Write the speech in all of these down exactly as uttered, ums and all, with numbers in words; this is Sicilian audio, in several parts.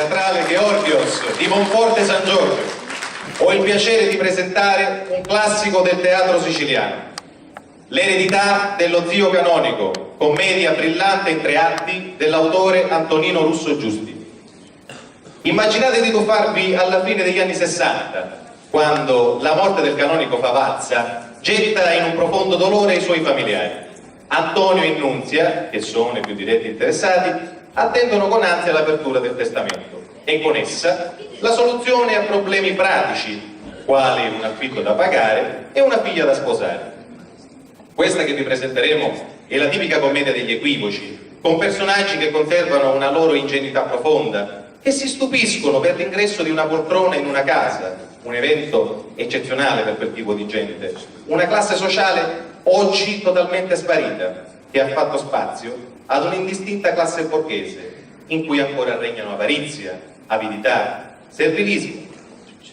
Teatrale Gheorghios di Monforte San Giorgio, ho il piacere di presentare un classico del teatro siciliano, L'eredità dello zio canonico, commedia brillante in tre atti dell'autore Antonino Russo Giusti. Immaginate di tuffarvi alla fine degli anni sessanta, quando la morte del canonico Favazza getta in un profondo dolore i suoi familiari. Antonio e Nunzia, che sono i più diretti interessati, attendono con ansia l'apertura del testamento e con essa la soluzione a problemi pratici, quali un affitto da pagare e una figlia da sposare. Questa che vi presenteremo è la tipica commedia degli equivoci, con personaggi che conservano una loro ingenuità profonda, che si stupiscono per l'ingresso di una poltrona in una casa, un evento eccezionale per quel tipo di gente, una classe sociale oggi totalmente sparita, che ha fatto spazio ad un'indistinta classe borghese in cui ancora regnano avarizia, avidità, servilismo.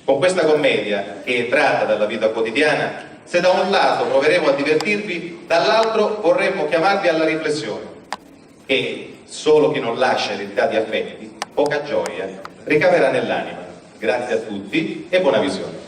Con questa commedia, che è tratta dalla vita quotidiana, se da un lato proveremo a divertirvi, dall'altro vorremmo chiamarvi alla riflessione, che solo chi non lascia eredità di affetti, poca gioia ricaverà nell'anima. Grazie a tutti e buona visione.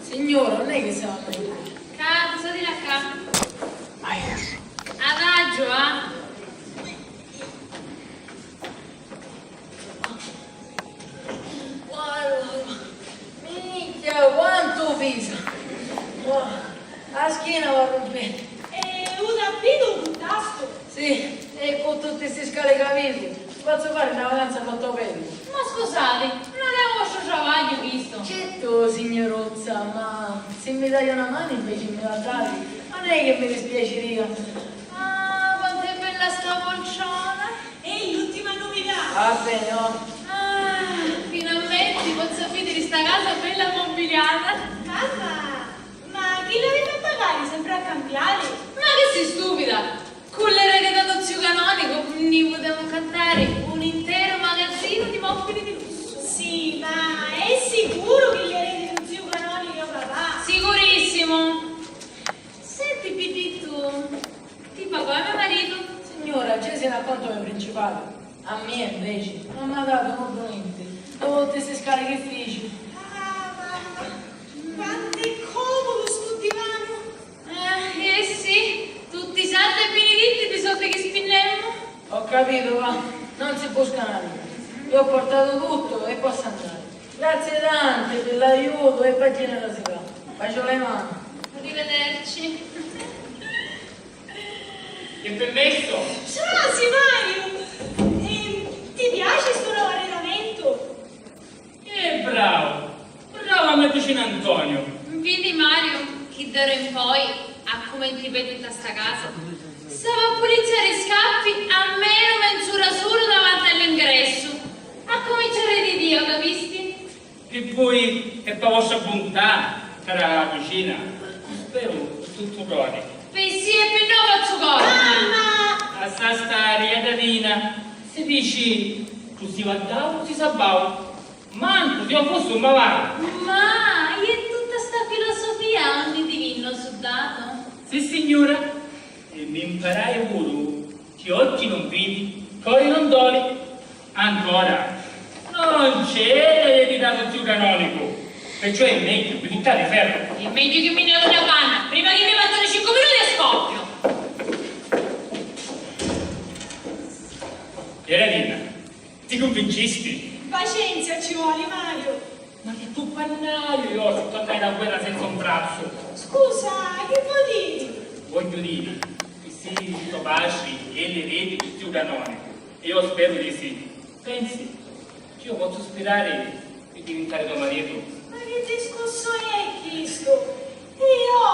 Signora, non è che siamo... Cazzo di la ca... Adagio, ah? Minchia, quantu pisa! A schina va rumpendo. E u tappitu u buttastu? Sì, e cu tutti sti scali ca vivu, pozzu fari na vacanza fatta o peru. Ma scusati, non è u vostru travagghiu chistu? Certu, signuruzza, ma si mi dai una manu inveci mi la dati, non è che mi dispiaciria. Ah, quantu è bella sta poltrona! E l'ultima novità! Va bene, va. Ah, finalmenti pozzu vidiri sta casa bella ammobiliata. Mamma, ma chi l'aviti a pagari? Sempri a cambiari? Ma chi si stupida? Cu l'eredità dô ziu canonicu ni putemu cantari un interu magazzinu di mobili di lussu. Sì, ma è sicuru chi l'eredità dô ziu canonicu è o papà? Sicurissimu! Senti, Pipittu, ti pagò a me maritu? Signora, Cesi n'ha contu me principali. A mia, inveci, non m'ha datu nuddu nenti. Tutti sti scali chi fici. Ah, mamma, quantu è comudu stu divanu! Eh, eh sì, tutti santi e biniditti di soldi chi spinnemmu. Ho capito, va, non si busca na vita. Io ho portato tutto e posso andare. Grazie tante per l'aiuto e per generosità. Bacio le mani. Arrivederci. È permesso? Ciao, Simario! Ehm, ti piace sto nuovo arredamento? È bravo! Bravo a me vicino Antonio! Vidi, Mario, chi d'ora in poi, a come ti vedi in sta casa, s'ava a puliziari i scappi almenu menz'ura sulu davanti all'ingressu. A cominciari di Dio, capisti? Pi vui e pa vostra buntà, cara la cucina, speru tuttu boni. Pi sì e pi no fazzu corna. Mamma! Lassa stari, Adalina, si dici, cu si vaddau, si sabbau. Mancu si io fussi un bavaro. Ma, e tutta sta filosofia unni ti vinnu, suddato? Sissignura, e mi mparai puru chi occhi non vidi, cori non doli. Ancora, non c'è l'eredità dô ziu canonicu, perciò è megghiu di buttari ferru. È megghiu chi mi ne vadu a banna, prima chi mi vattanu cincu minuti e scoppio. Adalina, ti cunvincisti? Pacienzia ci voli, Mario. Ma chi puppannaru io si tornai da guerra senza un brazzu? Scusa, chi vuoi diri? Vogghiu diri chi si to patri è l'eredi di ziu canonicu, e io speru di sì, pensi chi io pozzu spirari di divintari to maritu? Ma chi discursu è chistu? Io,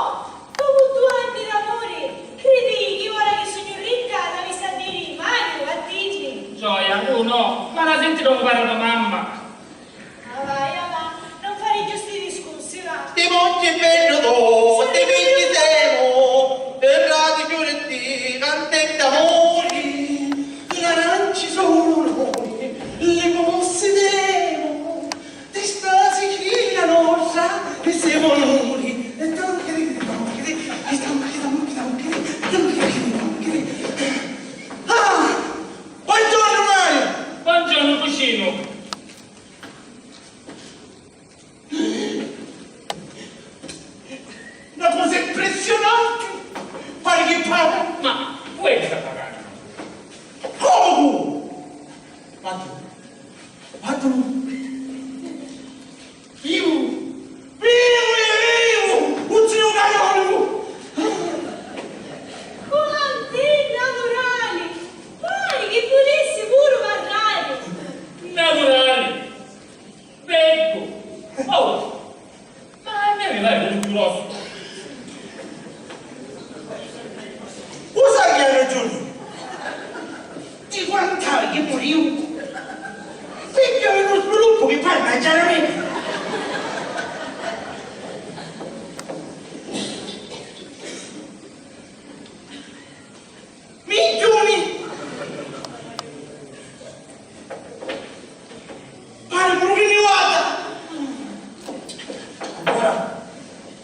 dopu dui anni d'amuri, cridi chi ora chi sugnu ricca t'avissi a diri Mariu, a diddi? Gioia, tu no, ma la senti dopu parra to mamma. Ah, vai, ah, va, non fari cchiù sti discursi, va. Ti monti beddu tu, ti pigli semu, e rati chiuri Quattru. Vivu! Vivu, vivu! U ziu Canonicu! Cu la nti naturali! Pari chi vulissi puru parrari! Naturali! Beddu! Oh! Ma a mia mi pari un chiroscu. U sai chi hai ragiuni? Ti guantai chi puriu. Pigghia uno sviluppu chi pari mangiari a mia. Minchiuni! Pari puru chi mi guarda! Allora,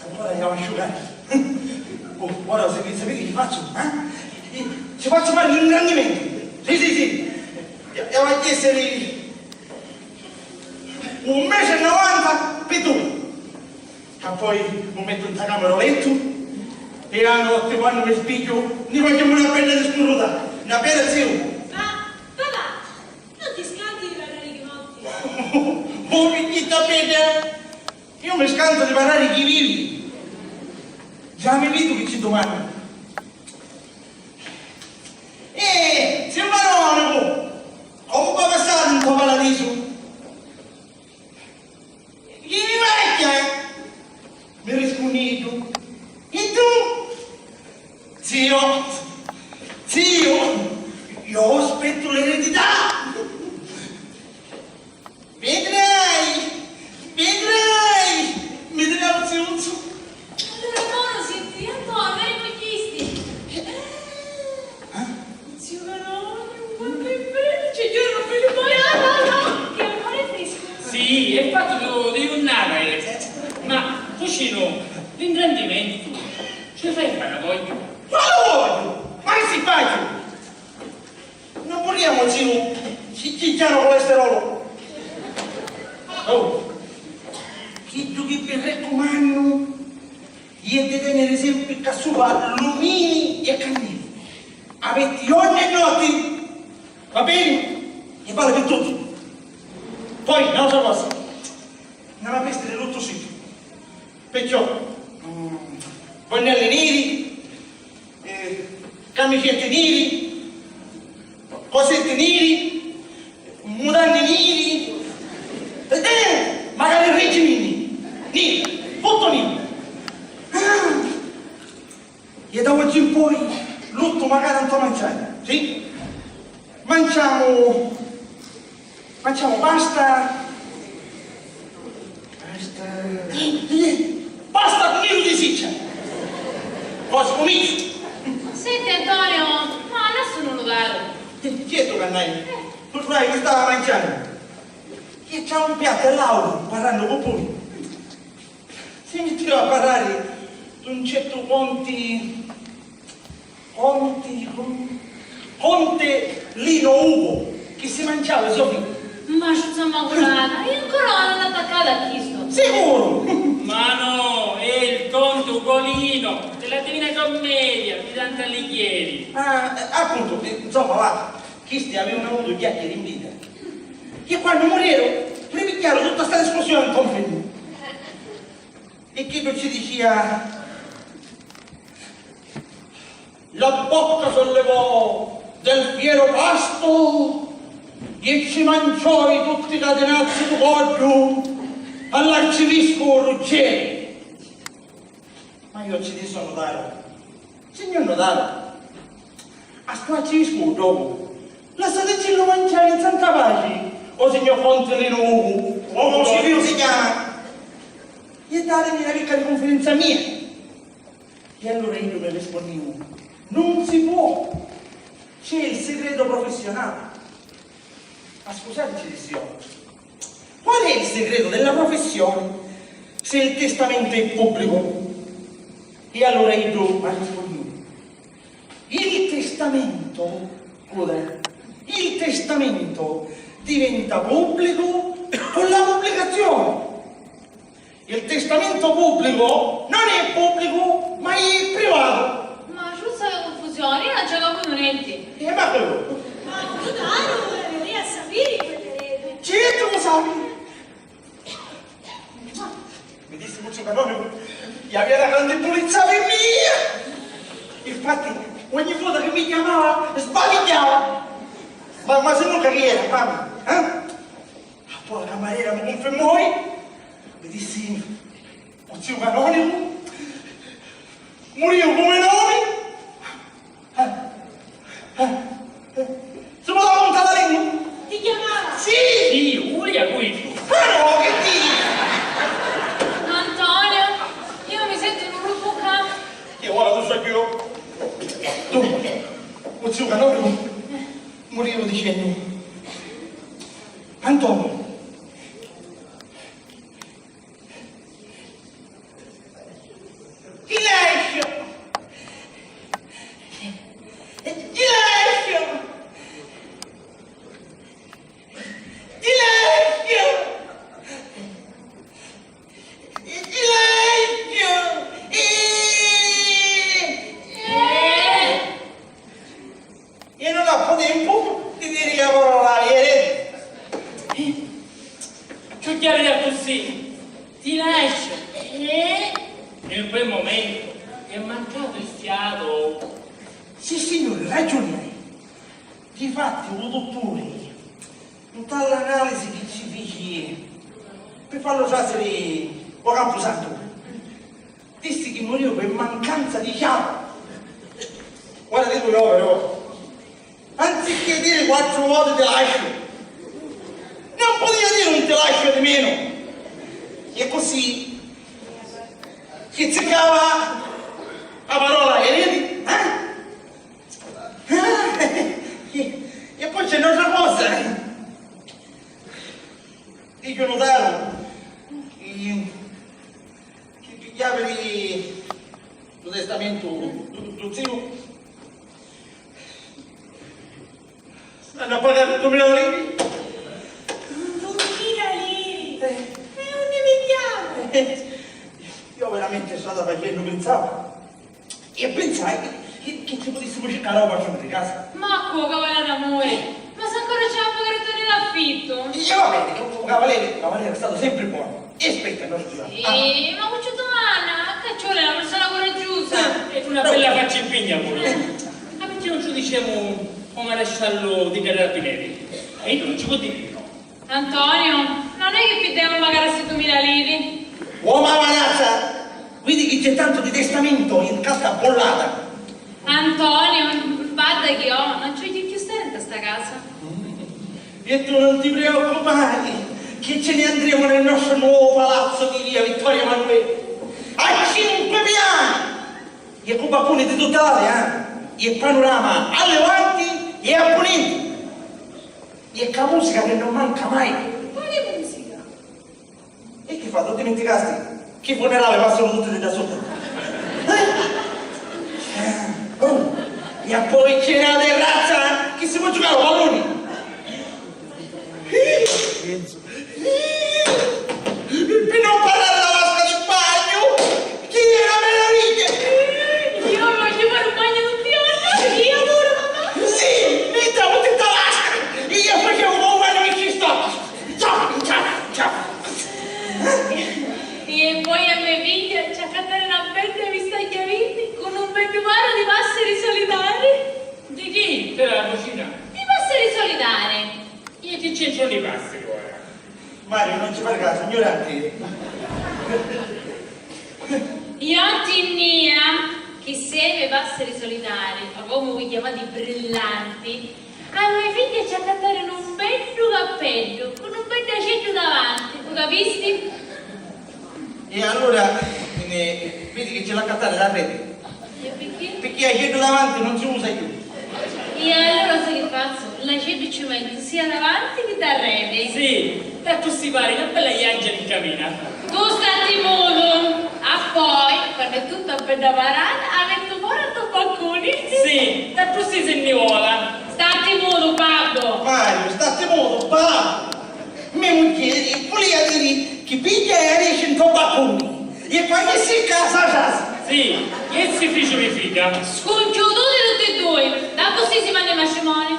allora io asciugare. Oh, ora sapete, sapete che faccio? Eh? Ci faccio fare l'ingrandimento. Sì, sì, sì. E, e va a essere un metro e novanta per due. E poi mi metto in camera letto e a notte quando mi sveglio mi faccio una bella discurruta, una bella zio. Ma, papà, non ti scanti di parlare di morti? Oh, mi dite bene? Io mi scanto di parlare di vivi. Già mi vedo che ci domani. Eh, zio Maronico, come va a passare in tuo paradiso? Chi mi vecchia? Mi rispunni iddu. E tu? Zio, zio, io aspetto l'eredità. Vedrai, vedrai, mi dirà ziuzzu. Allora, mo, senti, Antonio, veni cu chisti. Eh? Zio Canoniu, quantu è bellu, ci giuro, bellu, poi, ah, no, no, che ancora è fresco. Sì, è fatto di, di giornata, eh. Ma, cucino, l'ingrandimento, ce fai fare a voi? Ma lo voglio! Ma che si fa? Non vogliamo, zio, chi, chi chiaro colesterolo. Oh, chiddu chi vi raccumannu, iè di tenere sempri ccà supra lumini e cannili. A metti giornu e notti, va beni? E vale pi tutti. Poi, n'autra cosa, non la vestire tutto sito. Perciò, mm, gonnelli niri, eh, camicetti niri, cosetti niri, mutanni niri, eh, magari ricci niri, niri, tuttu niri. Ah! E da oggi in poi luttu magari non mangiare, sì? Mangiamo, mangiamo pasta, pasta, pasta con nidu di siccia. Cosa cominci? Senti Antonio, ma non sono notaro. Chi è tu che andai? Tu sai che stava mangiando? Che c'ha un piatto e l'auto, parlando con pure. Si mittiva a parrari d'un certu conti, conti, con-, conte Lino Ugo, chi si manciava i so figghi. Ma sciuzza Immaculata, e ancora non attaccata a chisto? Sicuru! Ma no, è il conte Ugolino della Divina Commedia di Dante Alighieri. Ah, eh, appunto, eh, insomma, va, chisti avevano avuto chiacchiere in vita. Che quando murieru, ripigghiaru tutta sta discussione in conferma. E chiddu ci dicia: "La bocca sollevò del fiero pasto e ci mangiò i tutti i catenazzi di Coggio all'arciviscovo Ruggeri." Ma io ci dissi a notaro: "Signor notaro, a stu arciviscovu dopu, lassatecillu manciari in santa paci, o signor conte Lino Ugu, o Ugu Civio si chiama, e datemi na picca di cunfidenza mia." E allura iddu mi rispunniu: "Non si può, c'è il segreto professionale." "Ma scusate", ci dissi io, "qual è il segreto della professione se il testamento è pubblico?" E allura iddu mi ha risponnuto: "Il testamento, scusa, il testamento diventa pubblico con la pubblicazione." Il testamento pubblico non è pubblico, ma è privato. Ma sciuzza di cunfusioni, io non ci capiu nenti. Eh, ma quello. Ma notaro, vuleria sapiri quell'eredu. Certu Antonio, iu avia na grandi pulizza pi mia! Infatti, ogni vota chi mi chiamava, sbadigghiava! Ma, ma si nunca chi era, mamma, eh? Poi la camarera mi cunfirmò, mi dissi, u ziu canonicu muriu cu me nomi. Si può dare un talarino? Ti chiamava? Sì! Sì, Giulia, cu iddu. Ma no, che ti? Antonio, io mi sento in un lupo qua. Che ora tu sai più? Tu, u ziu canonicu muriu dicennu, Antonio, ti lascio! Ti lascio! Ti lascio! Ti lascio! Eh! Eh! E non ho tempo di dire la parola ieri. Ciucchiari accussì, ti lascio. Eh? In quel momento è mancato il fiato. Sì, signore, ragione hai. Difatti, u dutturi, nta l'analisi chi ci fici pi fallu trasiri o campusantu, dissi chi muriu pi mancanza di fiatu. Ora dicu io però, anziché dire quattro volte ti lascio, non poteva dire un ti lascio di meno. E così chi ziccava la parola eredi, eh? E poi c'è un'altra cosa. Dice un notaro che, che pigghiavi lu testamento, lu, lu zio, hanno pagato duemila lire. Duemila lire? Eh. E unni pigghiavi? Io veramente strada facennu pensavo. E pensai che, che, che ci putissimo circari la passione di casa. Ma cu, cavaliere amore, ma s'ancora c'è a pagari l'affitto? E va bene, che un cavaliere, cavaliere è stato sempre buono. E aspetta, non si va. Sì, ma cu ci dumanna, ca ci vuole una persona coraggiosa. E una bella faccia impigna pure. Ma perché non ci diciamo o maresciallo di carabinieri? E io non ci può dire di no. Antonio, non è che piddemu magari sti duemila liri? Oh, ma manazza! Vidi chi c'è tanto di testamento in sta bollata! Antonio, guarda che io non ci voglio più stare in sta casa. E tu non ti preoccupare, che ce ne andremo nel nostro nuovo palazzo di via Vittorio Emanuele, a cinque piani! E cu baccuni di tutta l'area, eh? E panorama a levanti e a punenti! E ca musica che non manca mai! Quale musica? E chi fa, tu dimenticasti? Chi funerali passano tutti di da sotto? Eh? Oh, e poi c'è la terrazza, eh? Che si può giocare a palloni! Pi non parrari dâ vasca di bagnu, chi è na meraviglia! Io voglio fare un bagno tutti i giorni, io pure, mamma! Sì, mi davo tutta vasca, io facevo un bagno in cistotta, ciao, ciao, ciao! E poi a me figlia ci accattare na bedda vista a chiavini con un beddu paru di passeri solitari. Di chi? Della cucina. Di passeri solitari. E chi c'entrano i passeri ora? Mario, non ci fare caso, ignorante. Io tinnia chi semi passeri solitari, o comu vi chiamati, brillanti, a me figlia ci accattari un beddu cappeddu cu un beddu aceddu davanti, u capisti? E allora, eh, vidi chi ci l'accattari d'arreri. E picchì? Picchì aceddu davanti non si usa più. E allora sai chi fazzu? L'aceddu ci mettu sia davanti chi darreri. Sì, tantu si pari na bella iangia in camina. Tu statti mutu, a poi, quannu è tutta bedda parata, a mettu fora a to baccuni. Sì, tantu si si nni vola. Statti mutu, babbu. Mario, statti mutu, babbu. Me mugghieri vulia diri chi pigghia e nesci nto baccuni e quannu è sicca a sa trasi. Sì, e si fici mi fica. Scunciututi tutti e dui, d'accussì si fannu i matrimoni.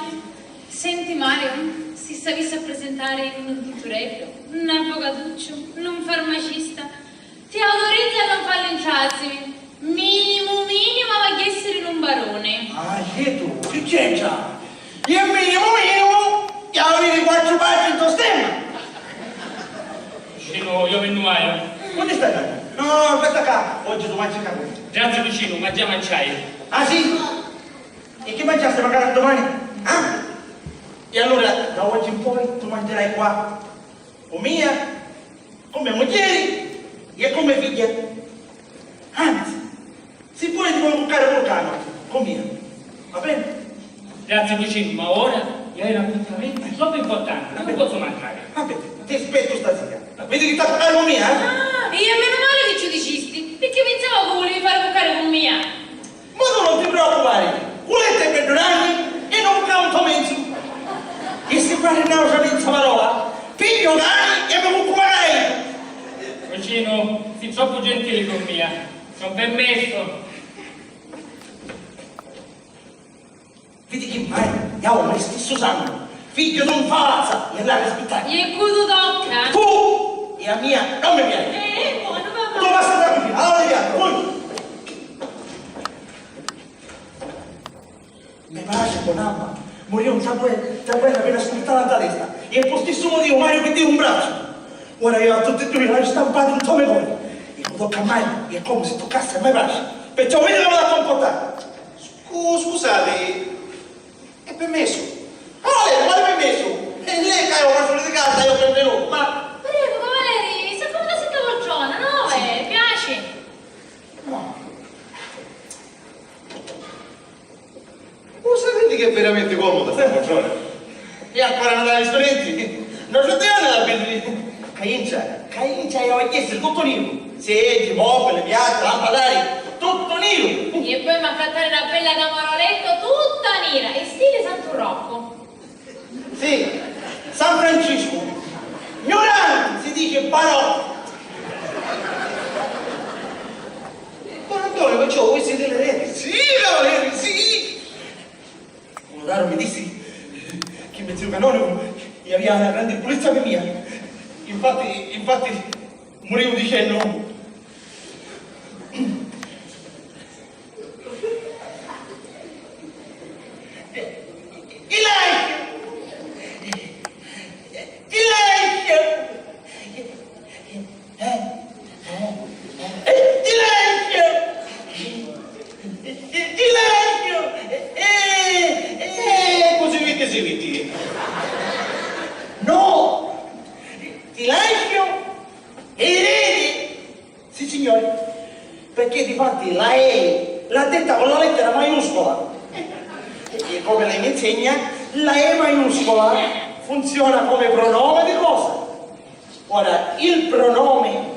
Senti Mario, si s'avissi a presentari un duttureddu, un avvocatucciu, un farmacista, Si autorizza a non falli intrasimi. Minimu minimu avi a ghessiri nun baruni. Ah, certu, chi c'entra? E minimu minimu avi quattru patri nto stemma. Vicinu, io mi nnu vaiu. Unni stai? No, no, no, aspetta ccà, oggi tu mangi ccà. Grazie vicinu, ma già manciai. Ah, sì? E chi mangiasti magari domani? Ah? E allora da oggi in poi tu mangerai qua. Cu mia, cu me mugghieri e cu me figghia. Anzi, si poi ti voi cuccari puru canu cu mia, va bene? Grazie vicinu, ma ora io ho un appuntamento troppo importante, non posso mancare. Va bene, ti aspetto stasera. Vedi chi t'ha cuccari cu mia, eh? Ah, e meno male che ci dicisti, perché pensavo che volevi fare cuccare con mia. Ma tu non ti preoccupare, cu lettu è beddu nanni e non conta un menzu. E si parri n'autra menza parola, pigghiu cani e mi cuccu magari. Vicinu, si troppo gentili con mia, non permesso. Vidi chi mai, iau mai stissu sangu, figghiu d'un falazza, e l'ha rispettati. E cu tu tocca? Tu! E a mia non mi piaci. Eh, buono, papà. Tu basta da qui, allora via, lui. Me patri, bon'amma, muriu nta guerra, nta guerra appena scuntata nta testa, e pu stissu motivu m'haiu pirdiu un brazzu. Ora iu a tutti e dui l'haiu stampati nto me cori, e cu tocca a mai, e comu si tuccassi a me patri, perciò vidi comu l'ha comportati. Scu-, scusati, è permessu? Quale, quale permessu? E lei ca è un ragione di casa, io benvenuto, ma... Prego, cavalieri, s'accomodassi sta poltrona, no? Eh, piace. No. Lo sapete che è veramente comoda sta poltrona? E ancora non la studenti? Non ci devono la bellezza. Caincia, caincia e ho chiesto tutto nero. Seggi, mobili, piatti, lampadari, tuttu niru. E poi m'ha fattare na bella camara a letto tutta nera, in stile Santu Rocco. Sì, San Francisco. Ignoranti, si dice barocco. Don Antonio, perciò voi siete l'erede? Sì, cavaliere, sì. U nutaru mi dissi chi me ziu canonicu avia na grandi pulizza pi mia. Infatti, infatti, muriu dicennu: "Ti lasciu! Ti lasciu!" Eh? Eh? Eh? Ti lasciu! Ti lasciu! Eh, eh, eh, così vedi, si vedi. No! Ti lasciu e ridi! Sì, signori, perché difatti la E l'ha detta con la lettera maiuscola. E come lei mi insegna, la E maiuscola funziona come pronome di cosa? Ora, il pronome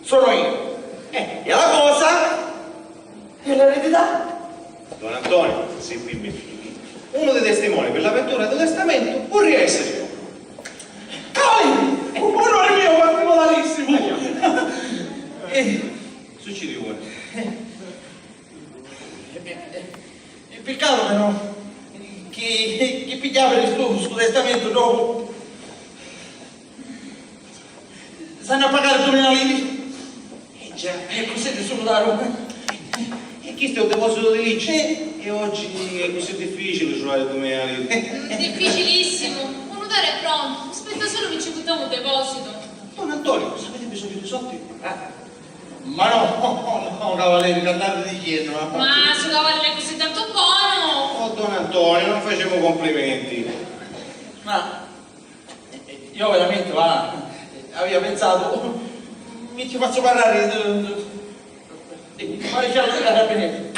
sono io. Eh, e la cosa è l'eredità. Don Antonio, si pi me figli, uno dei testimoni per l'apertura del testamento vorrei essere io. Cavalieri, un onore mio particolarissimo. Eh, succede ora. Eh, eh, eh, peccato però che, che pigghiava stu, stu testamento dopo. S'hannu a pagari dumila liri? Eh già, e così ti sulu daru. E chistu è un deposito di legge. E oggi è così difficile trovare dumila liri. Difficilissimo. Un nutaru è pronto. Aspetta solo che ci buttiamo un deposito. Don Antonio, se avete bisogno di soldi, eh. Ma no, no, cavalieri, che andate dicendo? Ma su cavaliere così tanto buono! Oh, don Antonio, non facciamo complimenti. Ma, eh, eh, io veramente, va, eh, avevo pensato, mi ci faccio parlare di, di, di maresciallo dei carabinieri.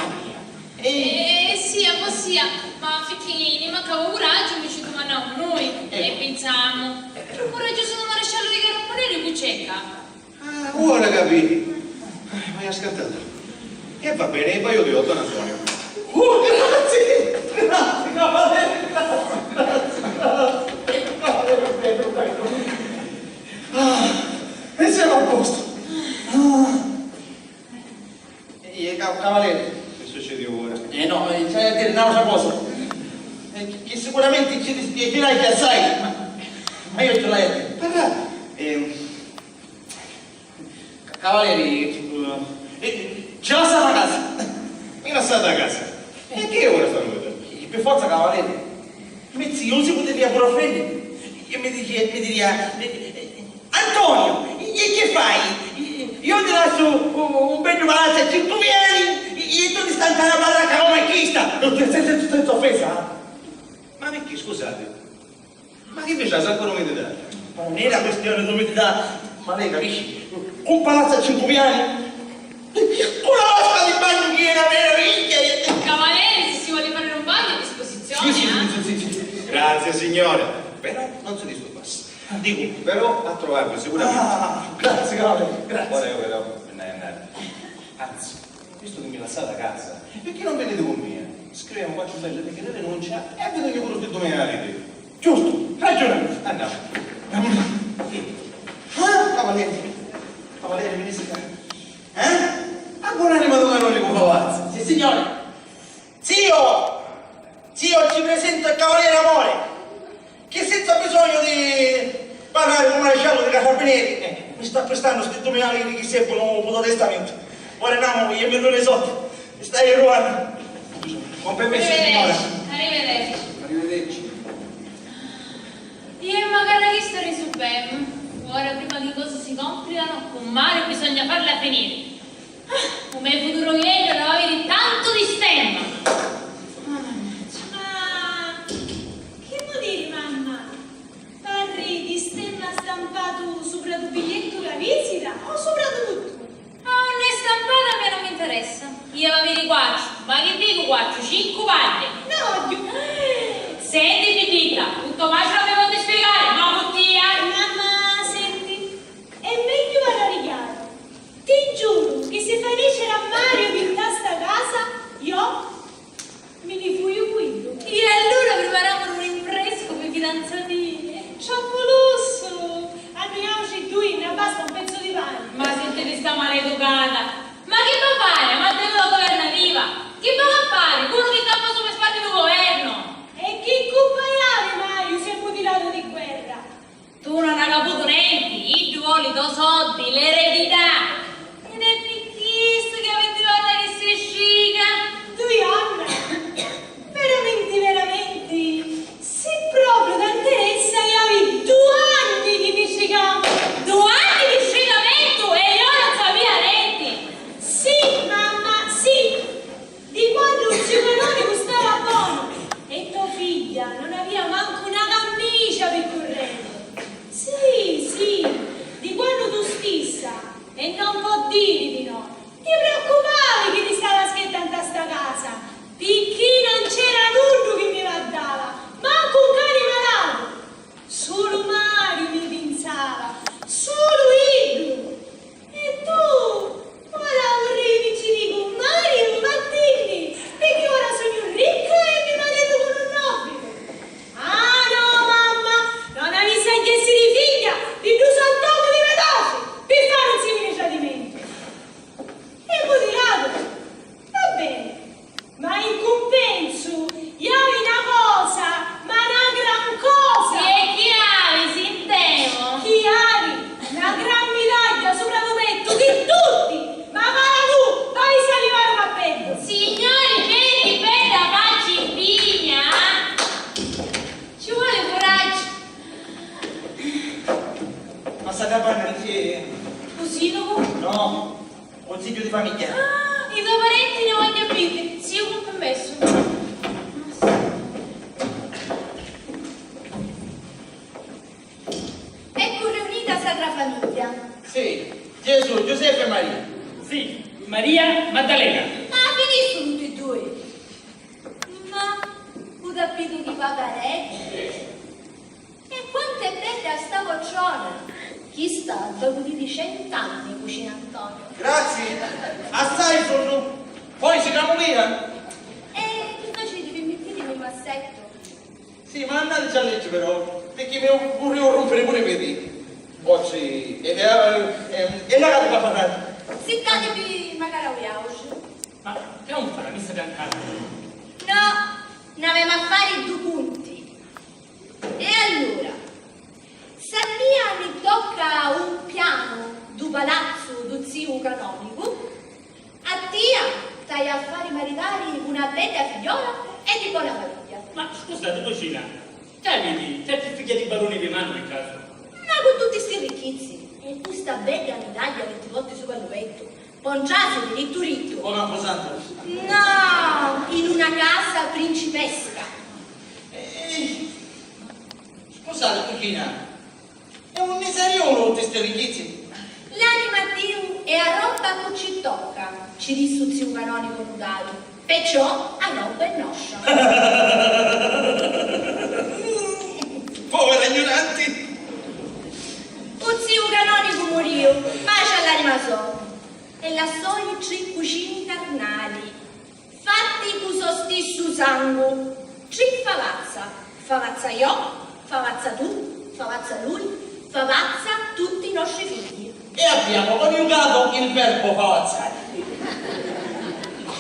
Eh, sì, a vossia, ma finché ne mancava coraggio, mi ci domandavamo noi, eh, e pensammo, un coraggioso maresciallo dei carabinieri, chi c'è ccà? Ah, ora capì. Ah, ma hai scantato. E va bene, e vaiu io, don Antonio. Uh, grazie! Grazie, cavaliere, grazie, grazie, grazie. Cavaliere, prego, prego. Ah, e siamo a posto. Ah. Eh, ca-, cavaliere. Che succede ora? Eh, no, eh, c'è da dire un'altra cosa. Eh, che, che sicuramente ci dispiacerai assai, ma, ma io ce l'ho da dire. Parla. Ehm, Cavaleri, eh, ci lassati a casa? Mi lassati a casa? E chi è ora sta notte? Pi forza, cavaleri. Me zio si putìa puru offendiri. E mi dici, mi diria, eh, eh, Antonio, e chi fai? Io ti lascio un, un bellu palazzo a cinque piani e tu ti stai a ballare a Roma e chista. Senza, senza offesa, eh? Ma perché, scusate? Ma chi dici, sa, quannu mi dà? Ma non è una questione d'umidità, ma lei capisci? Un palazzo a cinque piani? Con la vasca di bagno che è una meraviglia! Cavaliere, se si vuole fare un bagno a disposizione, sì, sì, eh? Sì, sì, sì, sì. Grazie, signore. Però non si disturbasse. Dico, però a trovarvi sicuramente. Ah, grazie, cavaliere, grazie. Ora io però me ne andare. Anzi, visto che mi lassate a casa, perché non venite con me? Scriviamo quattro belle lettere di rinuncia e vi dugnu puru sti dui miliardi. Giusto, ragionamento. Andiamo. Ah, cavaliere, cavaliere, mi dica. Eh? A buonanima di Don Enrico Palazzo. Sì, signore. Zio! Zio, ci presento il cavaliere Amore, che senza bisogno di parlare con il maresciallo dei carabinieri, eh, mi sta prestando sti dui miliardi che servono per il testamento. Ora andiamo, io mi lo risolvo. Mi stai rubando. Con permesso, signora. Arrivederci. Arrivederci. Arrivederci. Io e magari chista risubbiamo. Ora, prima che cose si complicano, cummari, bisogna farla finire. Ah, u me futuru ieddu l'aviri tantu di stemma. Ah, mannaggia. Ma chi vuò diri, mamma? Parri di stemma stampatu supra du bigliettu da visita o supra du tuttu? Ah, unni è stampata a mia non mi interessa. Io aviri quattru, ma chi dicu quattru, cincu pagghia. No, ogghiu. Senti, Pipita, cu to matri l'avevo di spiegare, ma cu tia. Mamma, senti, è megghiu parrari chiaru. Ti giuru chi si fai nesciri a Mariu di nta sta casa, io mi ni fuiu cu iddu. E allura priparamu un rinfrescu pi fidanzati. Troppu lussu! A nuiautri dui nni basta un pezzu di pani. Ma sintiti sta maleducata! Ma chi va fari? A mantenuta guvernativa? Chi va a fari? Puru chi campa supra i spaddi di u guvernu! E chi cuppa havi Mariu si è mutilatu di guerra? Tu non hai avuto nenti, iddu voli do soddi, l'eredità. Ed è pi chistu chi aviti fattu chissi strica. Dui anni? Veramenti, veramenti, si propriu t'interessa, havi du anni chi mi stricamu. Du anni di stricamentu e io non sapia nenti. Sì, mamma, sì. Di quannu zio Canonicu stava bonu e to figghia non avia mancu na cammicia pi currennu. Sì, sì, di quannu tu stissa, e non pò diri di no, ti preoccupavi chi ti stava schetta nta sta casa, picchì non c'era nuddu chi mi vaddava, mancu un cani malatu. Sulu Mariu mi pinsava, sulu iddu. E tu? Ora arrivi, ci dicu, Mariu, vattini, picchì ora sugnu ricca e mi maritu cu un nobilu. Ah, no, mamma, non avissi a jessiri figghia di ddu santomu di me patri pi fari un simili tradimentu. E mutilatu? Va beni. Ma in cumpensu, havi na cosa, ma na gran cosa! E chi havi, sintemu? Chi havi? Na gran midagghia supra lu pettu chi tutti, ma cara tu, t'avissi a livari u cappeddu! Signori, veni bedda facci in pigna! Ci voli curaggiu! Ma sta capanna chi è? U sindacu? No. Consiglio di famiglia. Ah, i to parenti ne voglio vidi, zio, con permesso. Ecco riunita sacra famiglia. Sì, Gesù, Giuseppe e Maria. Sì, Maria Maddalena. Ah, finiscono tutti e due. Ma u tappitu di paparetti? E quantu è bedda sta vocciona! Chista dopu di cent'anni cucina Antonio. Grazie! Assai sunnu! Poi si camulìa! E chi faciti, vi mittiti in un massetto? Sì, ma annateci a leggi però, picchì mi vurriu rumpiri puru i pedi. Oggi, e, e, e, e la gatti da parlare. Sittatevi magari a voi auci. Ma che non fa la messa bianca? No, n'avemu a fari du punti. E allura, s'annìa mi tocca un pianu du palazzu du Ziu canonicu, a tia t'haiu a fari maritari cu na bedda figliola e di bona famigghia. Ma scusati, cucina, ca vidi, c'è chi figghia di baruni vi manu in casa? Ma cu tutti sti ricchizzi e cu sta bedda midaglia chi ti porti supra lu pettu, po' ntrasi rittu rittu. Come a Santu? No, in una casa principesca. Eh, scusati, cucina, e unni sariunu tutti sti ricchizzi? L'anima a Diu è a robba cu ci tocca, ci dissi u ziu canonicu nudatu, perciò a robba è nostra. Povera ignuranti! U ziu canonicu murìu, paci all'anima so, e lassò i tri cucini carnali. Fatti cu so stissu sangu, tri favazza, favazza io, favazza tu, favazza lui, favazza tutti i nostri figli. E abbiamo coniugato il verbo favazzare.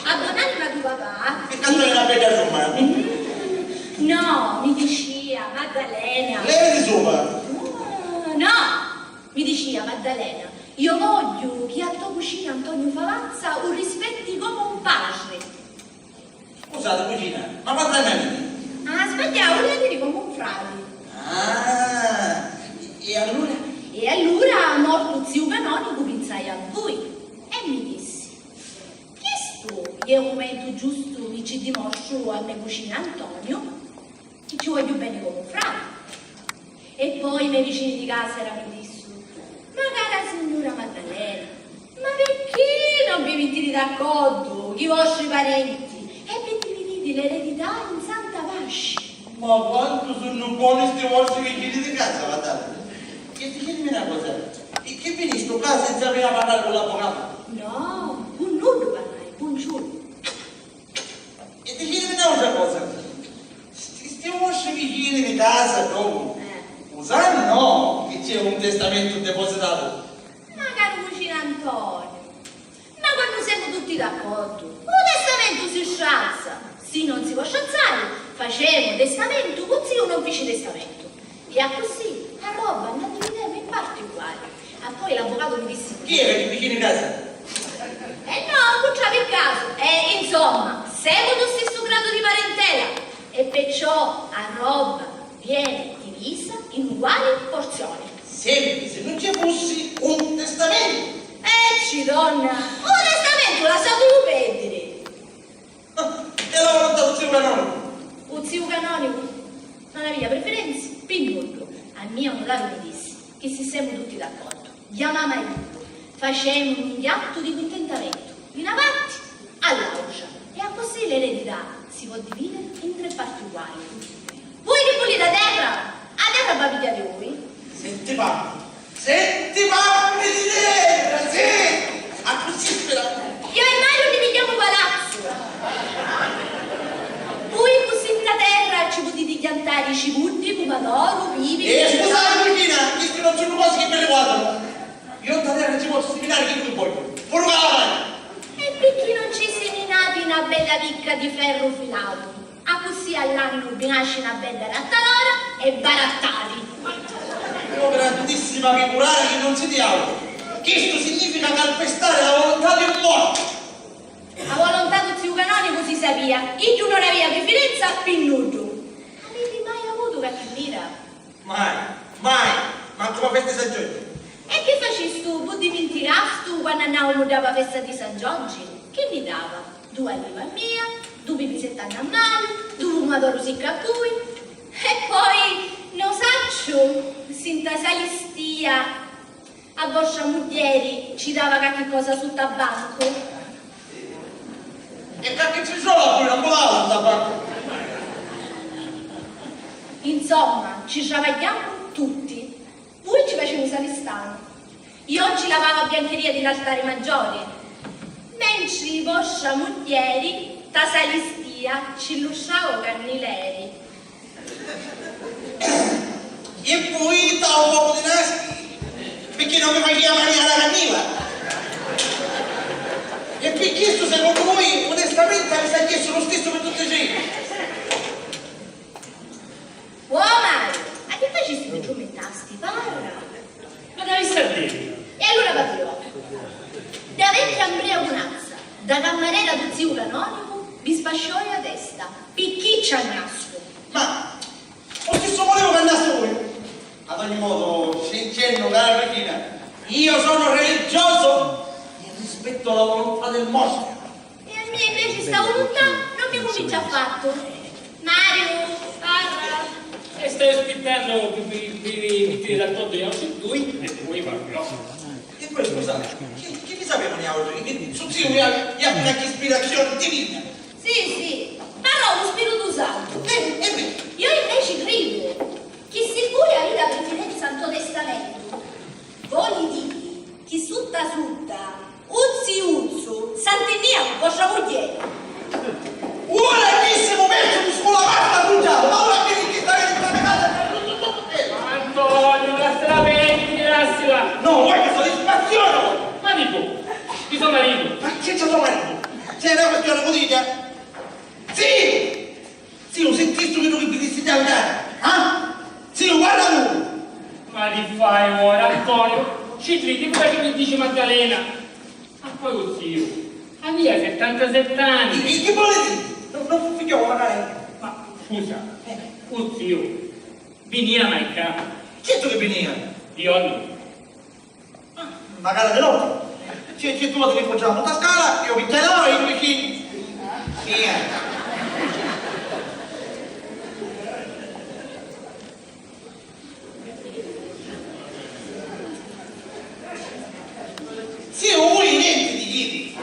A bonanima tu papà. E cantu è una bella somma. Mm, no, mi dicia Maddalena. Lei di sopra. No, no, mi dicia Maddalena, io voglio che a to cucina Antonio Favazza u rispetti come un patri. Scusati, cucina, ma quanti anni aviti? Ah, sbagghiau, l'haiu a diri comu un frati. Ah, e allura? E allura, mortu ziu canonicu, pinsai a vui e mi dissi, chistu è u mumentu giustu chi ci dimostru a me cucina Antonio chi ci vogghiu beni comu un frati. E poi i me vicini di casa era mi dissu, ma cara signura Maddalena, ma picchì non vi mittiti d'accordu chi i vostri parenti e vi dividiti l'eredità in santa paci? Ma quantu sunnu boni sti vostri vicini di casa, guardate. E dicitimi na cosa, e chi vinistu ccà senza prima parlare con l'avvocato? No, cu nuddu parlai, cu nuddu. E dicitimi n'autra cosa, sti, sti vostri vicini di casa, dopu, u sannu chi c'è un testamentu depositatu? Ma caru cucina Antonio, ma quannu semu tutti d'accordu, u testamentu si strazza, si non si po' strazzari, facemu testamentu, cu ziu non fici testamentu. E accussì a robba nna dividemu in parti uguali. E poi l'avvocatu mi dissi. Chi era chi vicinu casa? Eh no, cu travi casu. E insomma, semu dû stissu gradu di parentela e perciò a robba viene divisa in uguali porzioni. Sempri si nun ci fussi un testamentu. Eh, ci donna, u testamentu lassatulu perdiri. E la volontà dû ziu canonicu? U ziu canonicu non avia preferenzi pi nuddu. A mia u nutari mi dissi chi si semu tutti d'accordu, chiamamu a iddu, facemu un attu di cuntentamentu di na parti a l'autra e accussì l'eredità si po' dividiri in tre parti uguali. Vui chi vuliti a terra? A terra va pigghiati vui. Senti, parri, senti, parri di terra, sì! Accussì speramu. Io e Mario ni pigghiamu palazzu. Vui cu senta terra ci putiti chiantari cipuddi, pumadoru, pipi. E scusati, cucina, chisti non sunnu cosi chi mi riguardanu. Io nta terra ci pozzu siminari chiddu chi vogghiu, puru ca la pani. E picchì non ci siminati na bedda picca di ferru filatu? Accussì all'annu vi nasci na bedda rattalora e barattati. O grandissima figurari chi non siti autru! Chistu significa calpestari la volontà di un mortu! A volontà dû ziu canonicu si sapia, iddu non avia prifirenza pi nuddu. Aviti mai avutu qualchi lira? Mai, mai, mancu pa festa di San Giorgio. E chi facistu, puddiminticastu quannu annaumu dda pa festa di San Giorgi? Chi ni dava? Du aliva a mia, du pipi settanta a Mariu, du pumadoru siccu a vui. E poi, no sacciu, si nta salistia a vostra mugghieri ci dava qualchi cosa sutta bancu. E qualchi cisola puru non vulava sta parte. Insomma, ci travagghiamu tutti. Vui ci facivi u salistanu. Io ci lavava a biancheria di l'altari maggiori, mentri vostra mugghieri ta salistia ci lustrava u cannileri. E poi tau pocu di nasti, picchì non mi facìa manìa la canniva. E pi chistu, secunnu vui, u testamentu avissi a chiestu lu stissu pi tutti tri? Oh Mariu, a chi facisti mi trummittasti? Parra! Ma t'avissi a diri! E allura parrìu! Dda cammarera du ziu canonicu vi spascioi a testa. Picchì ci annascu? Ma u stissu motivu ca annasti vui. Ad ogni modu, scincennu, cara Regina, io sono religioso e rispetto la volontà del mostro. E a mia inveci sta vuluntà non mi cunvinci affattu. Mariu, parra! E staiu aspittannu pi, pi, pi vi mittiri d'accordu i autri dui e poi parlu. E poi, scusati, chi, chi ni sapemu niautri? Chi, su ziu mi ha, mi ha appena chi ispirazioni divina. Sì, sì, però lu Spiritu Santu. Eh, eh, beh. Io inveci cridu chi si vui aviti a prifidenza nto testamentu, voli diri chi sutta sutta u ziuzzu s'antinnia cu vostra mugghieri. Ora chi simu persu di scula basta bruciato, ma ora chi, chi stai in casa? Antonio, lassala perdiri, lassala! No, voi che soddisfazione! Ma dico, chi so maritu? Ma chi c'è so maritu? C'è una questione politica? Sì! Ziu, sentistu chiddu chi vi dissi di aiutari? Ah? Ziu, guarda tu! Ma chi fai ora, Antonio? Ci cridi puru chi mi dici Maddalena? Ma poi u ziu avia settantasette anni. Chi, chi, chi voli diri? Non, non figghiò, magari. Ma scusa, u ziu vinia mai ccà? Certu chi vinia! Di jornu? Ah, magari di notti. Ci, ci, tu ti rifugiamu nta scala, io picchiai la vicini. Via. Sì, vui nenti di diri.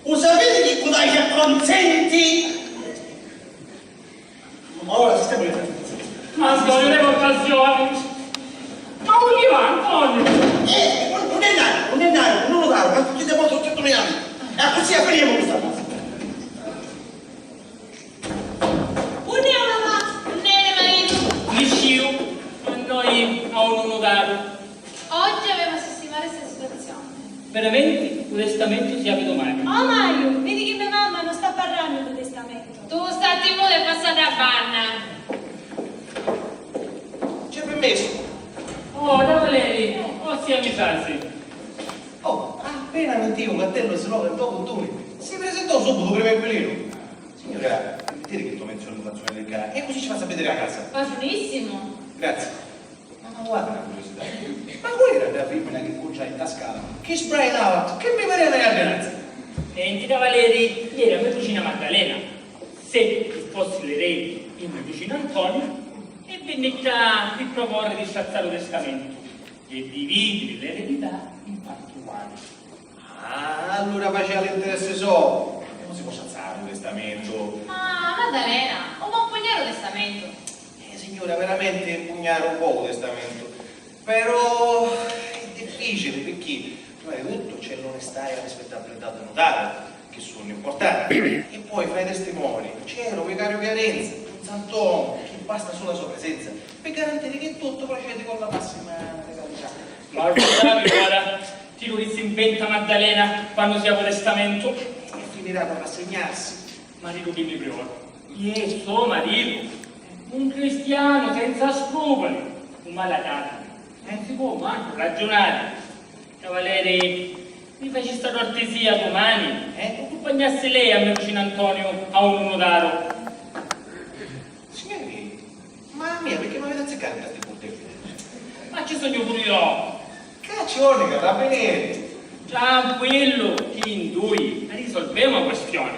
U sapiti chi cu dai acconsenti? Ma ora sistema le cose. Antonio, le occasioni. Ma vuoi va, Antonio? Eh, non, non è nato, non è nato, non lo davo, ma chi te posso certo mi ami. E così apriamo questa cosa. Unni a mamma, unni a maritu? Nisciu, ma noi a unu nutaru. Oggi aveva a sistimari sta situazione. Veramenti, u testamentu si havi dumani. Oh Mariu, vidi chi me mamma non sta parrannu di testamentu. Tu statti muta e passati a banna. C'è permesso? Oh, da Valeri, oh, sia mi trasi. Oh, appena mintì u cartellu si trova il tuo conturi, si presentò subito prima inquilino. Signora, permettete che sto mezzo non faccio vedere qua e così ci fa sapere a casa. Facilissimo. Grazie. Ma, ma guarda una curiosità. Ma qual era la femmina che conciai in Tascala? Che sbrainava, che mi pareva una grande razza. Senti, Cavaleri, ieri a me cucina Maddalena se fossi l'eredi e me cucina Antonio e vinni ccà pi proporre di strazzare u testamentu e dividiri l'eredità in parti uguali. Ah, allura faceva l'interessi so. Comu si pò strazzari un testamentu? Ma Maddalena, u pò mpugnari u testamentu? Eh, signora, veramente mpugnari un pocu u testamentu. Però è difficili, picchì prima di tutto c'è l'onestà e la rispettabilità del nutaru, che sono importanti. E poi fra i testimoni c'era un vicario Chiarenza, un sant'omu, che basta solo la sua presenza per garantire che tutto procede con la massima legalità. Ma guarda, ti lu disinventa Maddalena quannu si havi u testamentu. E finirà per rassegnarsi. Maritu di me priore. Iè, so maritu. Un cristianu senza scrupuli. Un malacatu. Non si può mancu raggiunari. Cavaleri, mi faci sta cortesia dumani, eh? U accumpagnassi lei a me cucina Antonio a un nutaru. Signori, ma a mia perché m'aviti a azziccari nta sti curtelli? Ma ci sugnu puru io! Ca ci vonnu i carrabinieri! Tranquillu, chi in dui risolvemu a questioni.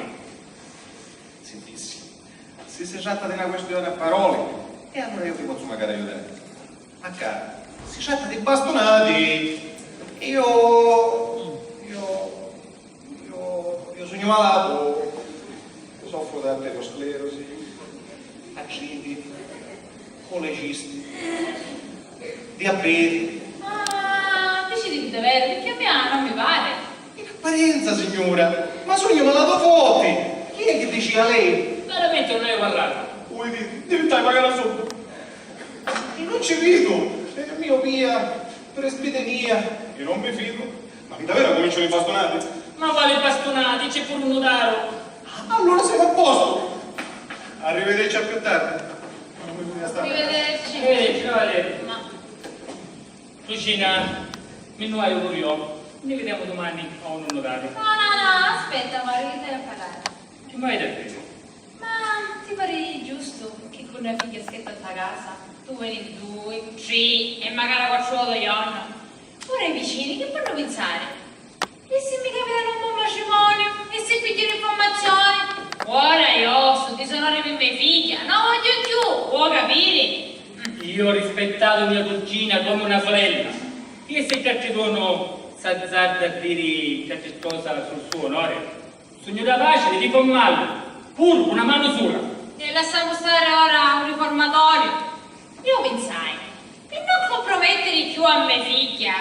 Sintissi, si si tratta di na questioni a paroli, e allura io vi pozzu macari aiutari. Ma ccà si tratta di bastunati. Io, io, io, io sugnu malatu, soffro di arterosclerosi, artriti, colecisti, diabeti. Ma diciti di veru, picchì a mia non mi pari. In apparenza, signora, ma sugnu malatu forti. Chi è chi dicia lei? Veramenti non haiu parratu. Vui diri, divintai macari subbitu. Io non ci vidu, eh, miopia, presbitenia, io non mi fidu. Ma chi davveru accumincianu i bastunati? Ma quali bastunati? C'è puru un nutaru. Allura siamo a posto. Arrivederci a più tardi. Arrivederci. Arrivederci, cavalieri. Ma Lucina, mi nnu vaiu puru io. Ni videmu dumani o nu nutaru. No, no, no, aspetta, amori, chi t'haiu a parrari. Chi m'aviti a diri? Ma ti pari giustu chi cu na figghia scritta nta casa tu veni dui, tri e macari quattru voti o jornu? Ora i vicini chi ponnu pinsari? E si mi capitanu un bon matrimoniu? E si pigghiu un'infurmazioni? Ora io stu disonori pi me figghia non vogghiu cchiù, vuo capiri? Io ho rispettato mia cugina come una sorella. Chi si c'è ci sono s'azzarda a diri qualche cosa sul suo onore? Sugnu capaci di riformarlo, pur cu na manu sula. E lassamu stari ora un riformatoriu. Io pinsai, pi non compromettiri cchiù a me figghia,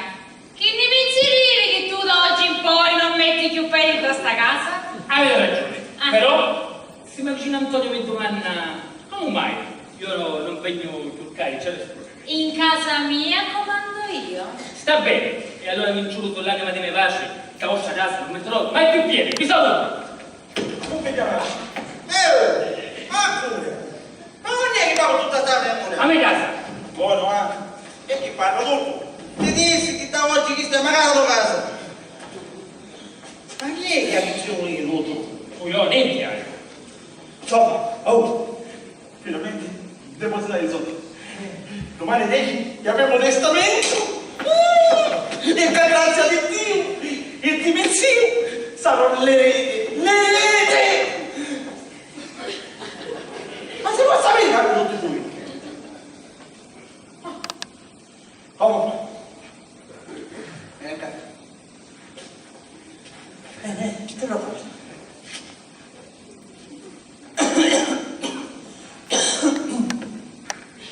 chi nni pinsirìvi chi tu da oggi in poi non metti cchiù pedi nta sta casa? Aviti ragiuni, però si m'avvicina Antonio mi dumanna comu mai io non vegnu cchiù ccà, eccetera, eccetera. In casa mia comandu io. Sta beni, e allora mi nciusu l'anima di me patri, nta vostra casa non metterò mai più piedi, vi saluto! Comu vi chiamati? Eh, oh, ma pure! Ma non è che vado tutta tardi a morire? A me casa! Buono, eh? E chi parla dopo? Ti dissi chi da oggi chi stai magari a casa! Ma chi è che ha bisogno di tutto? Io, niente, eh. Insomma, oh, finalmente depositare i soldi. Domani deci e avremo testamento. Uh! E per grazia di Dio e di mio zio sarò l'erede, l'erede! Ma si può sapere che hanno tutti due? Oh! Ecco. Eh, eh, chi te lo porta?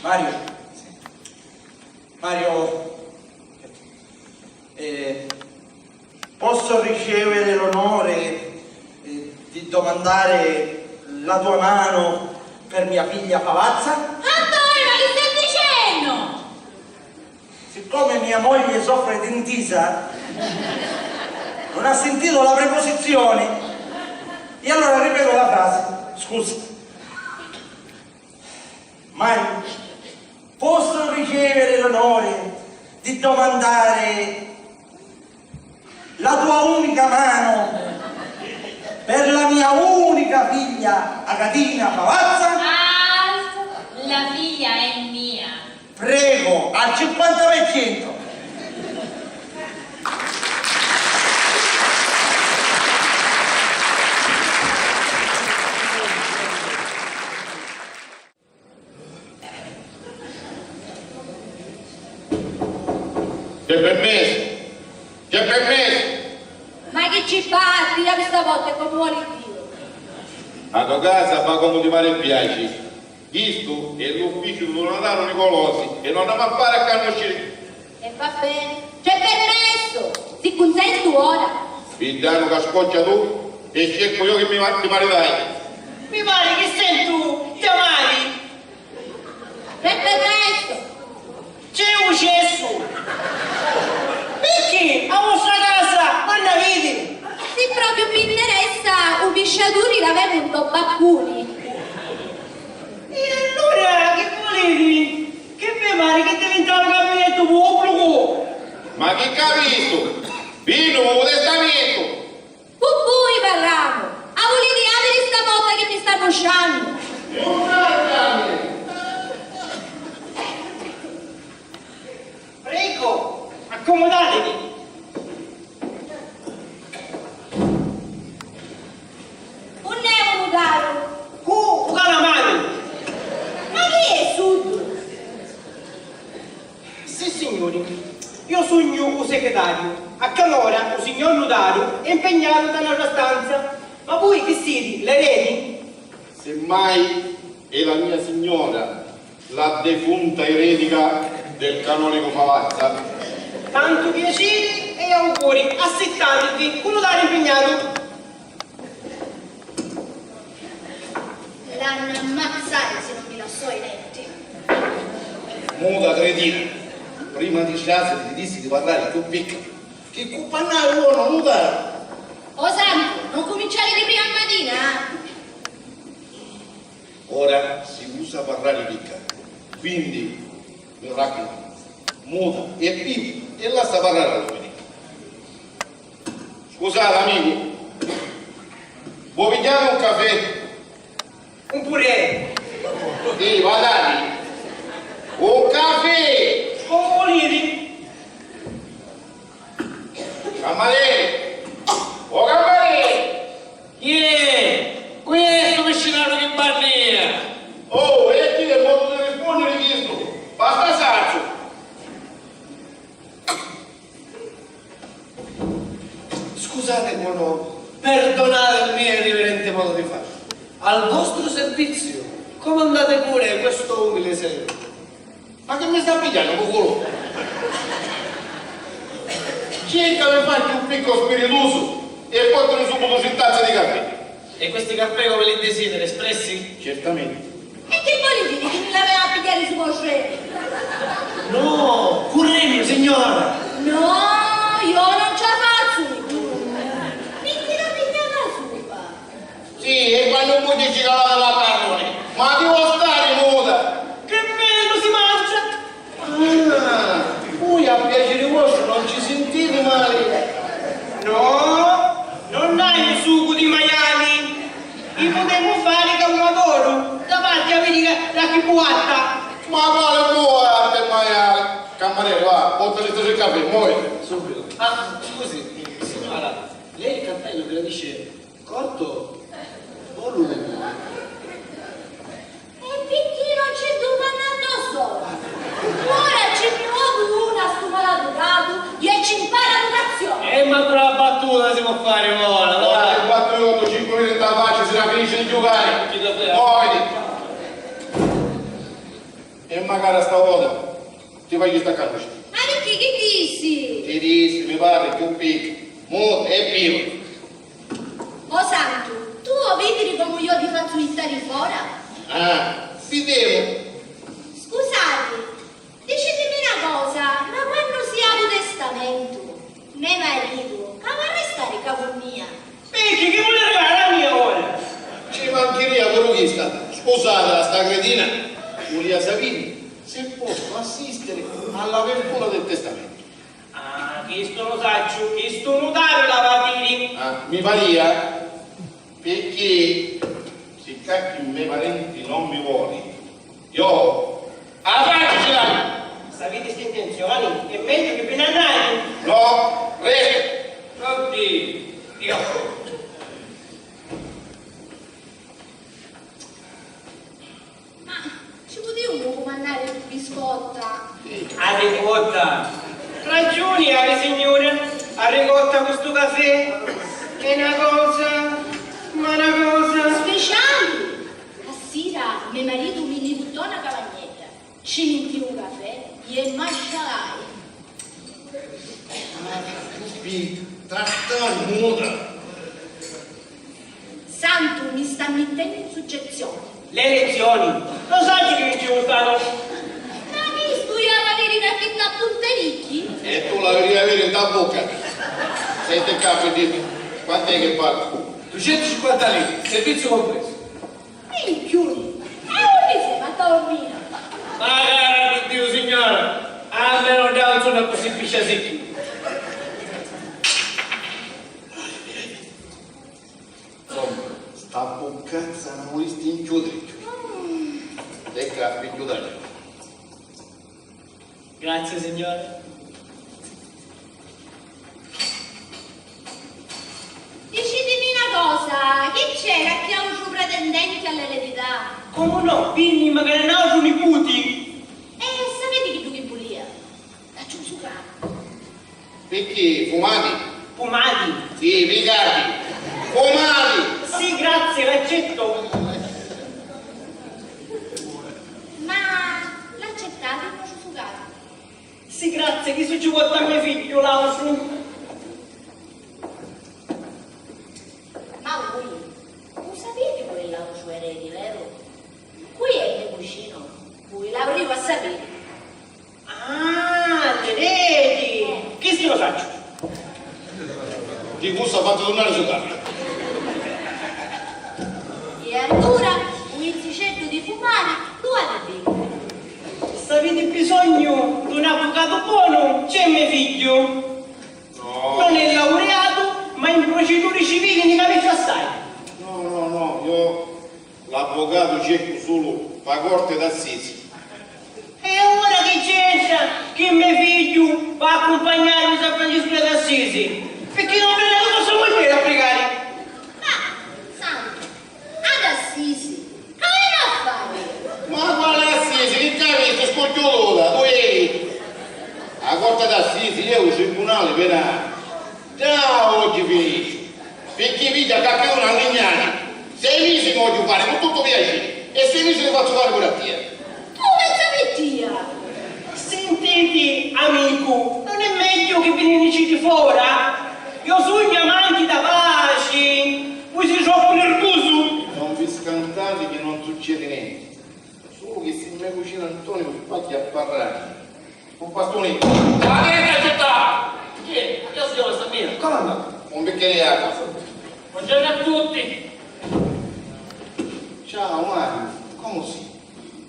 Mario. Mario, eh, posso ricevere l'onore, eh, di domandare la tua mano per mia figlia Pavazza? Antonio, ma chi stai dicennu? Siccome mia moglie soffre di intisa, non ha sentito la preposizione, e allora ripeto la frase. Scusa. Mai posso ricevere l'onore di domandare la tua unica mano per la mia unica figlia Agatina Pavazza? Alt, la figlia è mia. Prego, al cinquanta per cento. C'è permesso? C'è permesso? Ma chi ci parri? Dammi sta vota e comu voli Dio. A to casa fa comu ti pari e piaci. Chistu è l'ufficiu di lu nutaru Nicolosi e non n'amu a fari a canusciri. E va beni. C'è permesso? Si cunsentu ora? Piddanu ca scoccia tu e sceccu io chi mi ma-, ti maridai. Mi pari chi sentu chiamari. C'è permesso? C'è u cessu! Picchì a vostra casa non n'aviti? Si propriu mi interessa, u pisciaturi l'avemu nto baccuni. E allura chi vuliti? Chi vi pari chi divintau un gabinettu pubblicu? Ma chi capistu? Vinu u testamentu! Cu vui parramu! A vuliti aviri sta vota chi mi sta brusciannu? Prego, accomodativi. Unn'è u nutaru? Cu u calamari. Ma chi è suddu? Sissignuri, io sugnu u secretariu. A canora u signor nutaru è impegnatu nta n'autra stanza. Ma vui chi siti, l'eredi? Semmai è la mia signora, la defunta eretica del canonico Pavazza. Tantu piaciri e auguri, assittativi, cu nutaru impegnatu. L'hannu ammazzari si non mi lassò i denti. Muta cretina, prima di sciasi ti dissi di parrari cchiù picca. Chi cumpannari uono muta! O Santu, non cuminciari di prima matina, eh! Ora si usa parrari picca, quindi mi raccomando, muta e vivi e lassa parrari a l'omini. Scusate, amicu, vo' pigghiari un cafè? Un purè! Sì, va dati! Un cafè! Comu vuliti! Cammareri! O cammareri! Chi è? Cu è stu piscinaru chi parria? Oh, e chi è modu di rispondiri chistu? Basta sacciu! Scusate il mio nome, perdonate il mio irriverente modo di fare. Al vostro servizio, comandate pure questo umile servo. Ma chi mi sta pigghiannu cu culu? Circa mi fa chiù picco spiritusu e portami subito sti tazza di caffè. E questi caffè come li desideri, espressi? Certamente. E chi voli diri chi mi l'aveva a pigghiari su vostru? No, curremu, signora! No, io non ce la faccio di più. Mi tira pigliata supa. Sì, e quannu mugghi ci calava la carrone, ma ti vuoi stare muta? Che bello si mangia! Ah, voi a piacere vostro non ci sentite male? No, non hai un sugo di maiali? I putemu fari ca un lavoro, davanti a vidi ca, da chi buatta. Ma quale buatta e maiali? Cammarere, va, portali sto caffè, muoviti. Subito. Ah, scusi, signora, lei il cappello gradisce corto o lungo? E picchì non ci dumannatu solo? Ora ci nni vodu una a stu maleducatu e ci mpara educazioni! E ma tra battuta si può fare ora, dai! Ora che quattro e otto, cinque minuti in faccia, si la finisce di giocare! Muoviti! E magari a sta vota ti voglio staccare così. Ma picchì chi dissi? Ti dissi, mi pare, più picchi. Muta e viva! O Santu, tu o vidiri comu io ti fazzu jittari fora? Ah, videmu! Scusati, dicitimi na cosa, ma quannu si havi u testamentu, me maritu c'ava a restari cca cu mia? Picchì chi voli arrivari a mia ora? Ci manchiria puru chista, scusatela sta cretina, vulia sapiri se posso assistere alla lettura del testamento. Ah, chistu lu sacciu, chistu nutariu l'ava a diri. Ah, mi paria, picchì si cacchi me parenti non mi voli, io a faccia ci l'haiu! S'aviti sti intenzioni, è megghiu chi vi n'annati. No, restu! Oddio, io. Ma ci putiumu cumannari dui biscotta? A ricotta! Ragiuni havi, signura, a ricotta cu stu cafè è na cosa, ma na cosa. Speciali! A sira me maritu mi nni puttò na cavagnedda, ci mintii u cafè e mascialai. Ah, tu pi trattari muta! Santu mi sta mittennu in suggezzioni. L'elezioni? Lo sacciu chi vinci Vulcanu? Ma chistu iava aviri na chitta puntericchi? E tu l'aviria aviri nta bucca. Senti ccà, pi dimmi, quant'è che pagu? Ducentucinquanta liri, serviziu compresu. Minchiuni! E unni semu a taormina? Ma cara di Diu, signora, a me non dà un sonnu accussì pisciasicchi. Insomma, sta buccazza na vulisti nchiudiri cchiù. Ecca, vi nchiudari. Grazie, signore. Dicitimi na cosa, chi c'era chi autru pretendenti all'eredità? Comu no, vinni macari n'autru niputi. E sapiti chiddu chi vulia? Dacci un sucratu. Picchì, fumati? Fumati? Sì, picati! Fumati! Sì, grazie, l'accetto. Ma l'accettati un nostru sucratu? Sì, grazie, chistu ci porta a me figghiu, l'autru. Ma vui u sapiti cu è l'autru eredi, veru? Cui è me cucinu? Vui l'avrìu a sapiri. Ah, l'eredi! Chistu lu sacciu. Di cu s'ha fattu turnari su carri. E allura u iziceddu di fumari lu havi vintu. S'aviti bisognu d'un avvucatu bonu, c'è me figghiu. No. Non è laureatu, ma accumpagnarmi San Franciscu d'Assisi, picchì non veni a vostra mugghieri a prigari. Ma, Santu, ad Assisi, ca veni a fari? Ma quali Assisi? Chi c'avisti scugghiuta? Tu eri a corte d'Assisi, ieri u tribunali penali. Già oggi finisci, picchì pigghia cacchidunu a lignani. Sei misi mi vogghiu fari cu tuttu piaciri e sei misi li fazzu fari puru a tia. Tu pensa pi tia! Sintiti, amicu, non è megghiu chi vi nni niciti fora? Io sugnu amanti da paci, vui siti troppu nirvusu. Non vi scantati che non succede niente. Sulu chi si me cucinu Antoniu sbagghia a parrari, un bastuni. Avete accettato? Chi è? Io signora Samira. Calma, un bicchiere di acqua. Buongiorno a tutti. Ciao Mario, come si?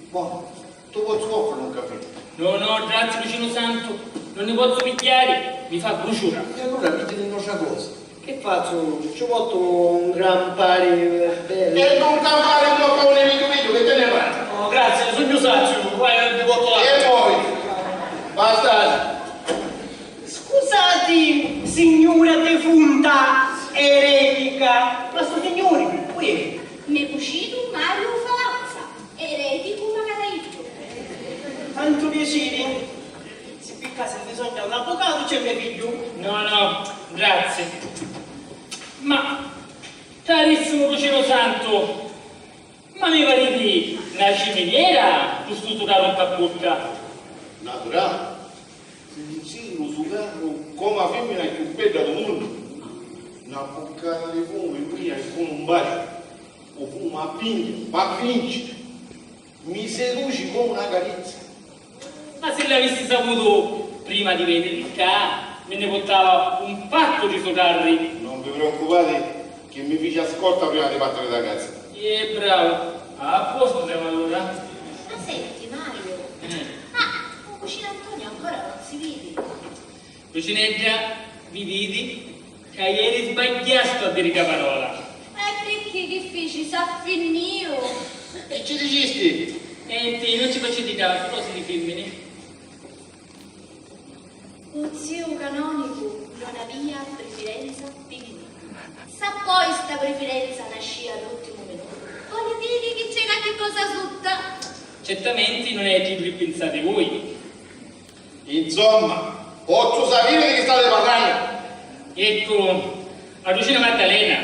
Buono. Tu pozzu offriri un caffè? No, no, grazie, Lucinu Santu, non ne pozzu pigghiari, mi fa bruciura. E allura pigghiati n'autra cosa. Chi fazzu? Ci portu un gran pari, eh, bellu. E non campari un boccone di tu, che te ne vai? No, grazie, sugnu saziu, vai, non ti portu altro. E poi, basta. Scusati, signura defunta eretica, ma stu signuri cu è? Me cucinu Mario Falazza, ereticu macaraittu. Tantu piaciri. Si pi casu bisogna un avvocatu, c'è me figghiu. No, no, grazie. Ma, carissimu Lucinu Santu, ma mi pariti na ciminiera cu stu sucaru nta bucca. Naturali. Senti lu sucaru comu a fimmina cchiù bedda dû munnu. Na buccata di fumu mia e comu un baciu. U fumu m'avvinghia, m'avvinci. Mi seduci comu na carizza. Ma si l'avissi saputu prima di veniri ccà, mi nni purtava un paccu di sucarri. Non vi preoccupati che mi fici a scorta prima di partiri da casa. Iè, bravu. A postu semu allura. Ma senti, Mario, eh, ma u cucinu Antoniu ancora non si vidi? Lucinedda, viditi ca ieri sbagghiastu a diri ca parola. E picchì, chi fici? S'affinniu? E ci dicisti? Nenti, non ci faciti casu, cosi di fimmini. U ziu canonicu non avia prifirenza pi nienti. S'appoi sta prifirenza nascia all'ultimu minutu, voli diri chi c'è qualchi cosa sutta. Certamente non è di pinsati voi. Insomma, pozzu sapiri di chi stati parrannu? Eccu, a Lucina Maddalena,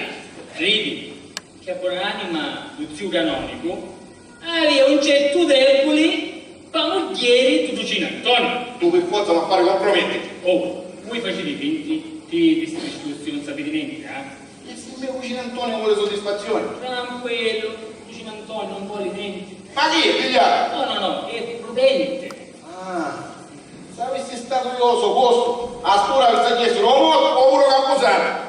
cridi chi a bonanima dû ziu canonicu avia un certu debuli pâ mugghieri dû Lucina Antoniu. Tu pi forza m'ha fari compromettiri. Oh, vui faciti finti di, di sti discussi, non sapiti nenti, eh? E si me cucinu Antoniu voli soddisfazioni? Tranquillu, Lucina Antoniu non voli nenti. Ma chi è, figliaru? No, no, no, è prudente. Ah, s'avissi statu io ô so postu, a st'ura avissi chiestu o mortu o puru campusantu.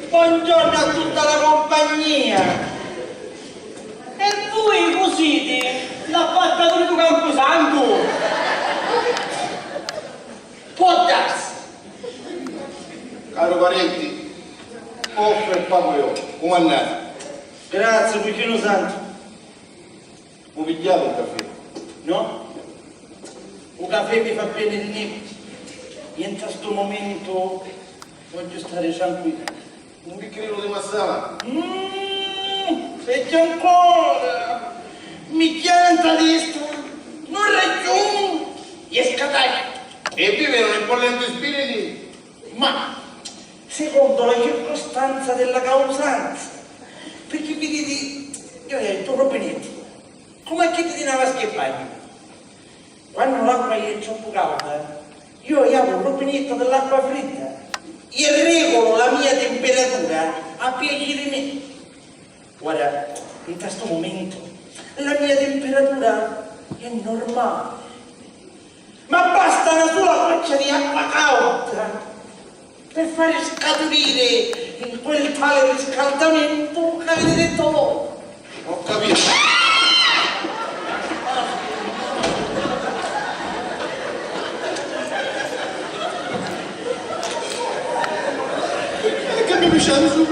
Buongiorno a tutta la compagnia. E vui cu siti? L'abbaccatura dû campusantu? Può darsi. Caru parenti, offra e pagu io, cumannati. Grazie, Luchinu Santu. U pigghiati un caffè? No. U caffè mi fa vèniri nenti. Io nta stu mumentu vogghiu stari tranquillu. Un bicchirinu di marsala? Mmm, pegghiu ancora! Mi chianti a destra, non raggiungu, e scatacchiu. E vivinu in polenti spiriti? Ma, secondo la circostanza della causanza, perché viditi, io ho detto, Robinetti, come a chi ti dinava schifagna? Quannu l'acqua è troppu cauda, io iavu un rubinettu di l'acqua fridda e regulu la mia temperatura a piaciri me. Ora, nta stu mumentu, la mia temperatura è normali, ma basta na sula goccia di acqua cauda per fari scaturiri in quel tale riscaldamento che avete detto voi. Ho capito. Sciamanu,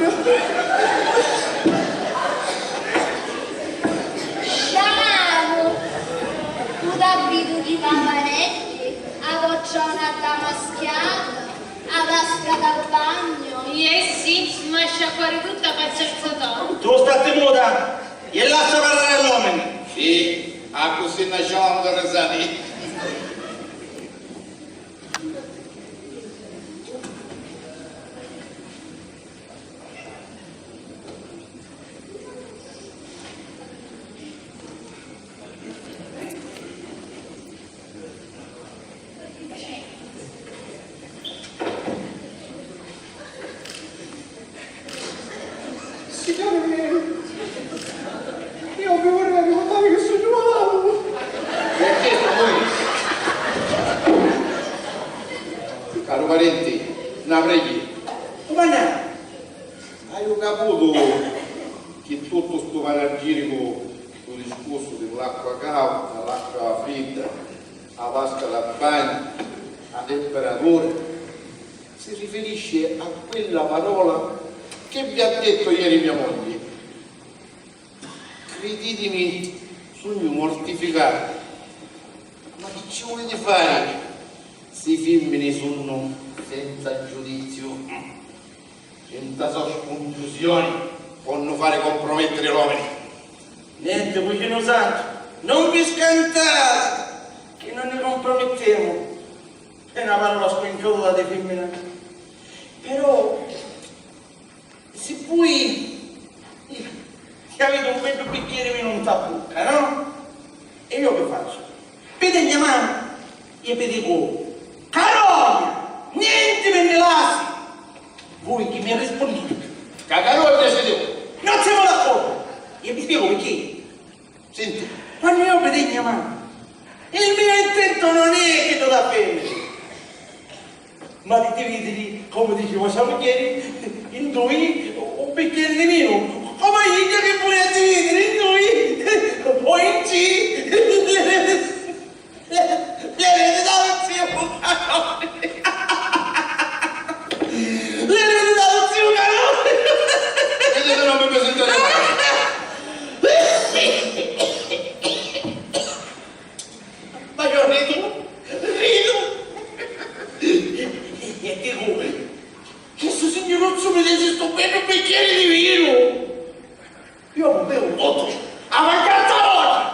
cu t'abbitu di paparetti, a vocciona damaschiata, a vasca da bagno. Iè sì, ma sciacquari tutta faccia al cotone. Tu statti muta e lassa parrari a l'omini. Sì, accussì nasciamu da risati. Signori miei, io vi vorrei ricordare che sono malato. Perché sta qui? Caru parenti, na preghi. Cumanna? Haiu caputu chi tuttu stu panagiricu, stu discursu di l'acqua cauta, l'acqua fridda, a vasca da bagnu, a temperatura, si riferisci a quella parola che vi ha detto ieri mia moglie. Criditimi, sugnu mortificatu. Ma chi ci vuliti fari si i fimmini sunnu senza giudiziu? Nta so scunfusioni ponnu fari compromettiri l'omini. Nenti, Cucinu Santu, non vi scantati chi non ni compromittemu. È na parola scunciuta di fimmina. Però, si poi, eh, aviti un beddu bicchieri di vinu nta bucca, no? E io che faccio? Pitegnu a manu e vi dicu: "Carogna! Nenti mi nni lassi!" Vui chi mi arrispunniti? Ca carogna si tu! Non siamo d'accordo! E vi spiego perché. Senti. Quannu io pitegnu a manu, il mio intento non è che tu t'affendi. Ma ti dividiri, come diceva Samucheri, in due, un bicchiere di vino. Come io che volevo dividere in due, o in C. L'eredità di zio Carone. L'eredità di zio Carone. Vedete, non mi presentate mai. Ma io rido, rido. E dico, che sto signuruzzu mi desi sto bello bicchiere di vino. Io mi bevo tutto, a mancanza oggi.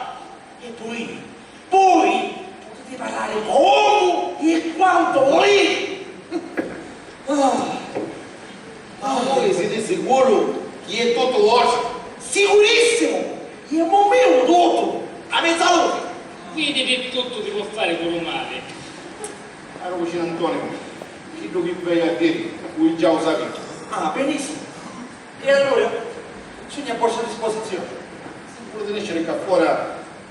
E poi, poi potete parlare come e quanto volete. Ah. Ma voi siete sicuro che è tutto vostro? Sicurissimo! Io mi bevo tutto, a mezzanotte. Vidi che tuttu ti può fare pure male. Allora, cucina Antonio, chiddu che vi a dire, voi già lo sapete. Ah, benissimo. E allora, sugnu a vostra disposizione. Se volete nescere qua fuori,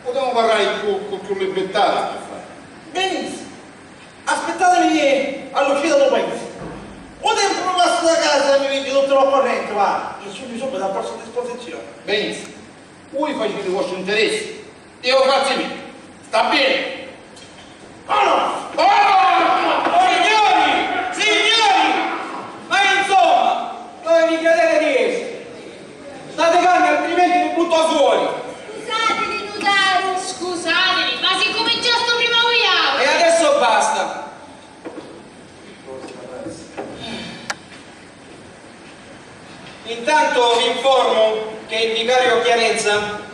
potemu parrari cu, cu chiù libertà. Benissimo. Aspettatemi all'uscita dal paese. O tempu mi passu da casa e mi vidi tuttu l'occorrente, va. E sugnu subito a vostra disposizione. Benissimo. Voi facete i vostri interessi e io faccio i miei. Sta bene? Oh no! Oh no! Signori! Signori! Ma insomma, dove vi credete di essere? State calmi, altrimenti vi butto fuori! Scusateli, nutaru! Scusateli, ma si cuminciastu prima vuiautri! E adesso basta! Intanto vi informo che il vicario Chiarenza,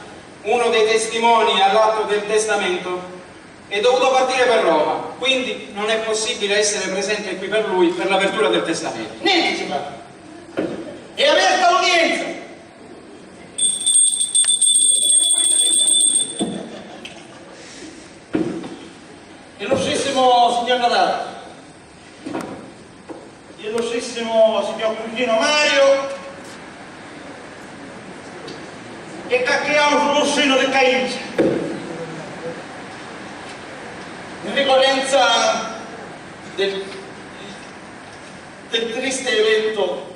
uno dei testimoni all'atto del testamento, è dovuto partire per Roma, quindi non è possibile essere presente qui per lui per l'apertura del testamento. Nenti ci fa. È aperta l'udienza! Illustrissimo signor notaro, illustrissimo signor cugino Mario, e cacchiamo sul cuscino di caincia in ricorrenza del, del triste evento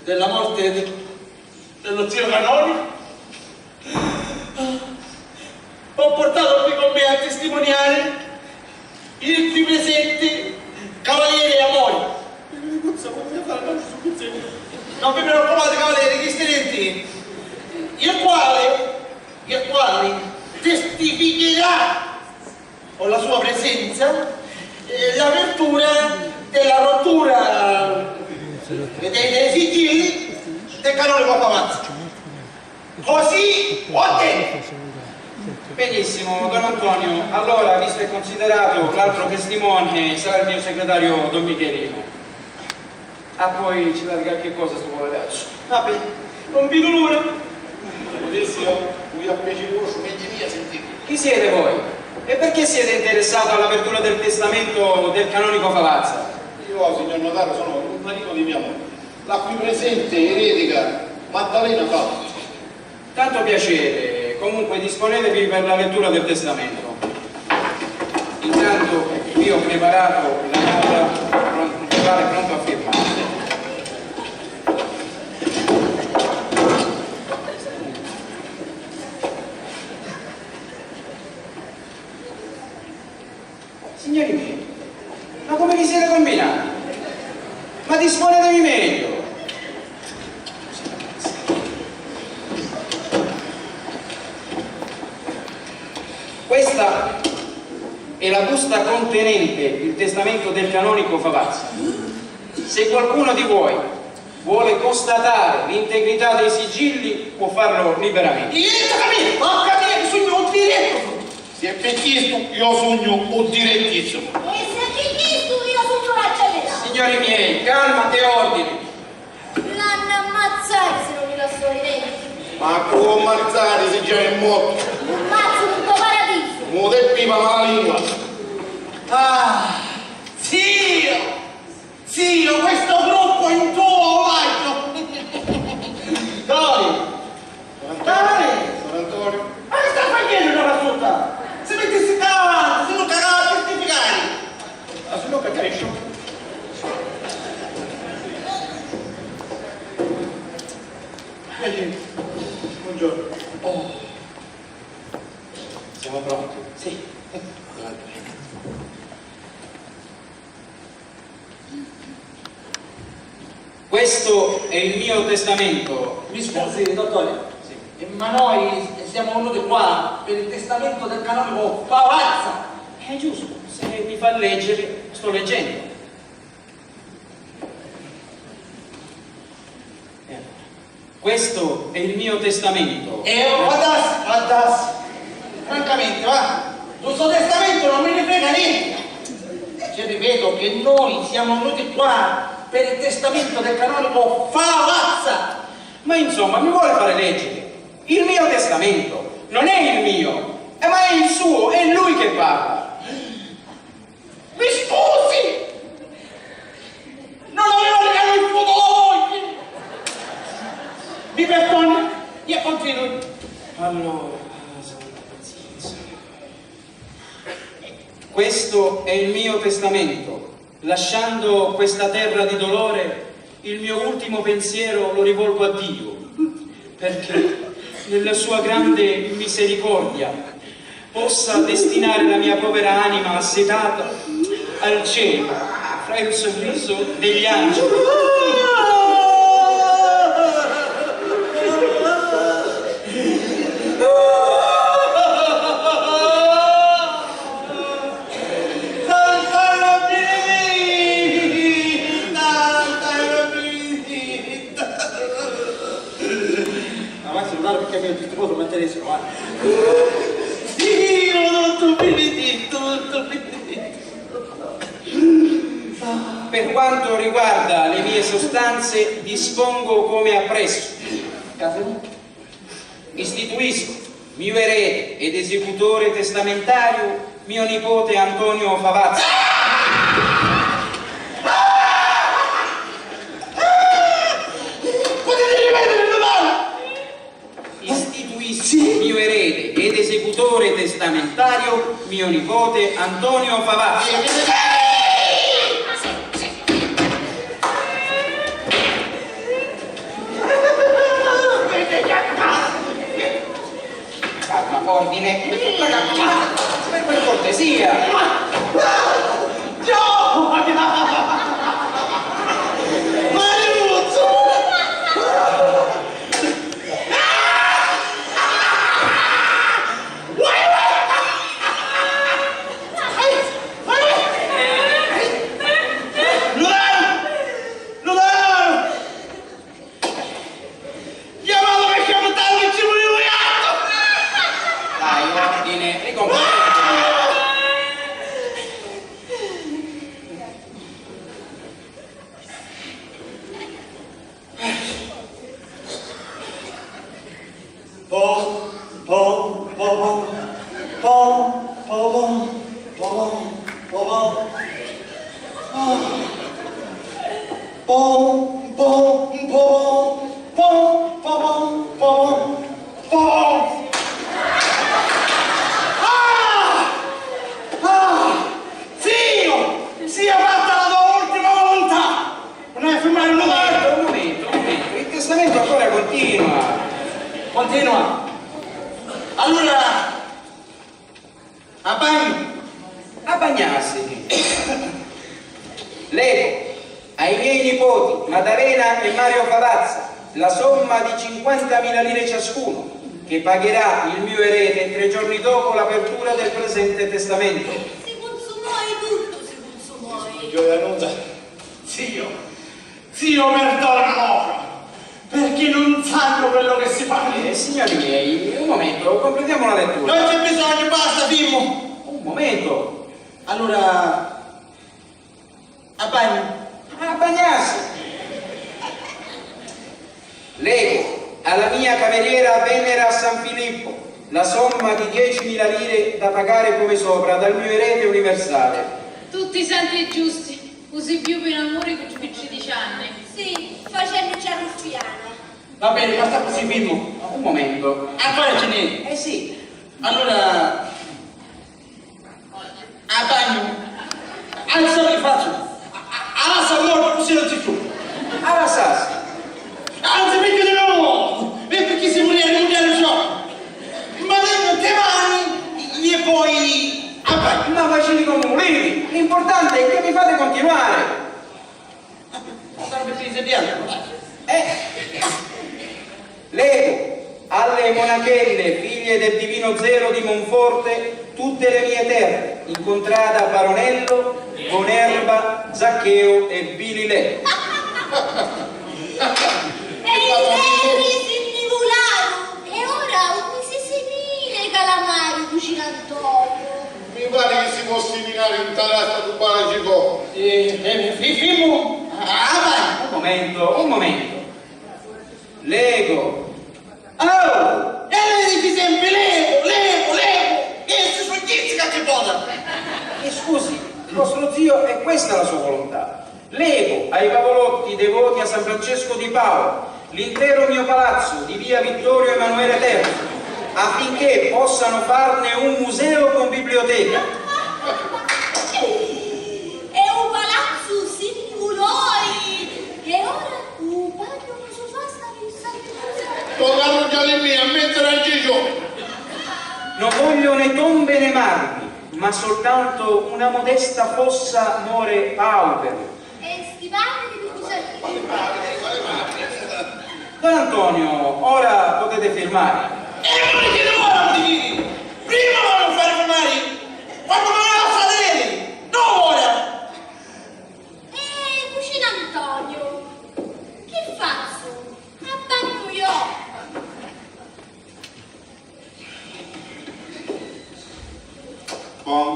della morte de-, dello zio Canoni. Ho portato qui con me a testimoniare il qui presente cavaliere Amori. Cosa poteva Non vi preoccupate, cavaliere, chisti denti, il quale, il quale testificherà con la sua presenza, eh, l'apertura della rottura dei, dei sigilli del canonico Favazza. Così ho detto. Benissimo, don Antonio, allora, visto e considerato, l'altro testimone sarà il mio segretario, don Michelino. Ah, poi ci pare qualche cosa sto poveraccio. Vabbè, non vedo l'ora. Adesso io, vui a piacere vostro, metti via, sentite. Chi siete voi? E perché siete interessato all'apertura del testamento del canonico Favazza? Io, signor notaio, sono il marito di mia moglie, la qui presente eretica Maddalena Favazza. Tanto piacere, comunque disponetevi per la lettura del testamento. Intanto qui ho preparato la nota, pron-, il notaio è pronto a firmare. Signori miei, ma come vi siete combinati? Ma disponetevi meglio! Questa è la busta contenente il testamento del canonico Favazza. Se qualcuno di voi vuole constatare l'integrità dei sigilli, può farlo liberamente. Diretto, capito? Ho capito che sugnu un diretto! Si è per chistu, io sugnu un direttissimu. E se è per chistu, io sugnu un raggianera. Signori miei, calma e ordine. L'hannu ammazzari si non mi lassò i denti. Ma cu ammazzari si già è mortu? Un mazzu nto paradisu. Muta e pipa, mala lingua. Ah, zio! Zio, questo gruppo in tuo omaggio! Toni! Toni! Don Antonio! Ma che sta facendo una battuta? Se mettissi ccà avanti, se non cagava a certificare! Ah, se no caccariscio. Piacere. Buongiorno. Oh. Siamo pronti? Sì. Avanti. Questo è il mio testamento. Mi scusi, dottore, sì, eh, ma noi siamo venuti qua per il testamento del canonico Favazza. È giusto, se mi fa leggere, sto leggendo. Eh. Questo è il mio testamento. Eh, guardassi, guardassi. Francamente, va, del suo testamento non me ne frega niente. Ci ripeto che noi siamo venuti qua per il testamento del canonico Favazza. Ma insomma, mi vuole fare leggere? Il mio testamento non è il mio, eh, ma è il suo, è lui che parla. Mi scusi! Non l'avevo riconosciuto oggi! Mi perdoni? Io continuo. Allora, santa pazienza. Questo è il mio testamento. Lasciando questa terra di dolore, il mio ultimo pensiero lo rivolgo a Dio, perché nella sua grande misericordia possa destinare la mia povera anima assetata al cielo, fra il sorriso degli angeli. Santa Benedetta, Santa Benedetta. Avanti, non dare perché mi ho detto cosa mangiare solo, eh. Dio, tutto benedetto, tutto benedetto. Per quanto riguarda le mie sostanze, dispongo come appresso. Casa mia. Istituisco mio erede ed esecutore testamentario mio nipote Antonio Favazza. Potete ripetere, notaro? Istituisco mio erede ed esecutore testamentario mio nipote Antonio Favazza. Calma, ordine. Per, per cortesia. Mariuzzu! Pom, pom, pom. Ah. Pom, pom, pom, pom, pom, pom, pom. Ah! Ah! Zio! Sia fatta la tua ultima volontà! Non hai firmato nulla? Un momento, un momento, un momento. Il testamento ancora continua. Continua. Allora, a bagnu. A bagnassi. Lego ai miei nipoti Maddalena e Mario Favazza la somma di cinquantamila lire ciascuno, che pagherà il mio erede tre giorni dopo l'apertura del presente testamento. Si cunsumoi tuttu, si cunsumoi. Gioia nuda. Zio, zio, perdona loro, perché non sanno quello che si fanno. Eh, signori miei, un momento, completiamo la lettura. Non c'è bisogno, basta, Fimmo. Un momento. Allora, a bagno. A bagnassi. Lego alla mia cameriera Venera San Filippo la somma di diecimila lire da pagare come sopra dal mio erede universale. Tutti santi e giusti, così viuvi in amore pi triddici anni. Sì, facennuci a ruffiana. Va bene, basta così, Mimmo. Un momento. Ancora ce n'è? Eh sì. Allora, a bagnu. Alza il braccio. A, a, a lassa morta, così non si più. A lassassi. Anzi, meglio di no! E perché si voleva cambiare ciò? Ma lei non te mani e poi a bagno. Ma facili come volete, l'importante è che mi fate continuare. Sarebbe più incendiato. Eh. Lego alle monachelle, figlie del divino zelo di Monforte, tutte le mie terre, incontrata Baronello, Bonerba, Zaccheo e Bililè. E i terri si nni vularu, e ora un misi simile calamari, cucina Antonio. Mi pari chi si po' siminari nta l'asta cu Baracicò. Eh, eh, fi-, fimmu? Ah, vai! Un momento, un momento. Lego. Oh! E lei dici sempre lego, lego, lego! E si so chizzi ca ti vota! Mi scusi, vostro zio, è questa la sua volontà. Lego ai Pavolotti devoti a San Francesco di Paola l'intero mio palazzo di via Vittorio Emanuele terzo, affinché possano farne un museo con biblioteca. E u palazzu si nni vuloi, e ora u bagnu cu sufà sta fissa. Torna a rugghiari mia, a mezza ranciciò. Non voglio né tombe né marmi, ma soltanto una modesta fossa more pauper. E sti pàviri di cu servìu? Don Antonio, ora potete firmare. E voi chi ora mi diciti? Prima v'hannu a fari firmari, quannu mi lasciate vedere, non ora! Eh, cucina Antonio, chi fazzu? A bagnu io! Pom,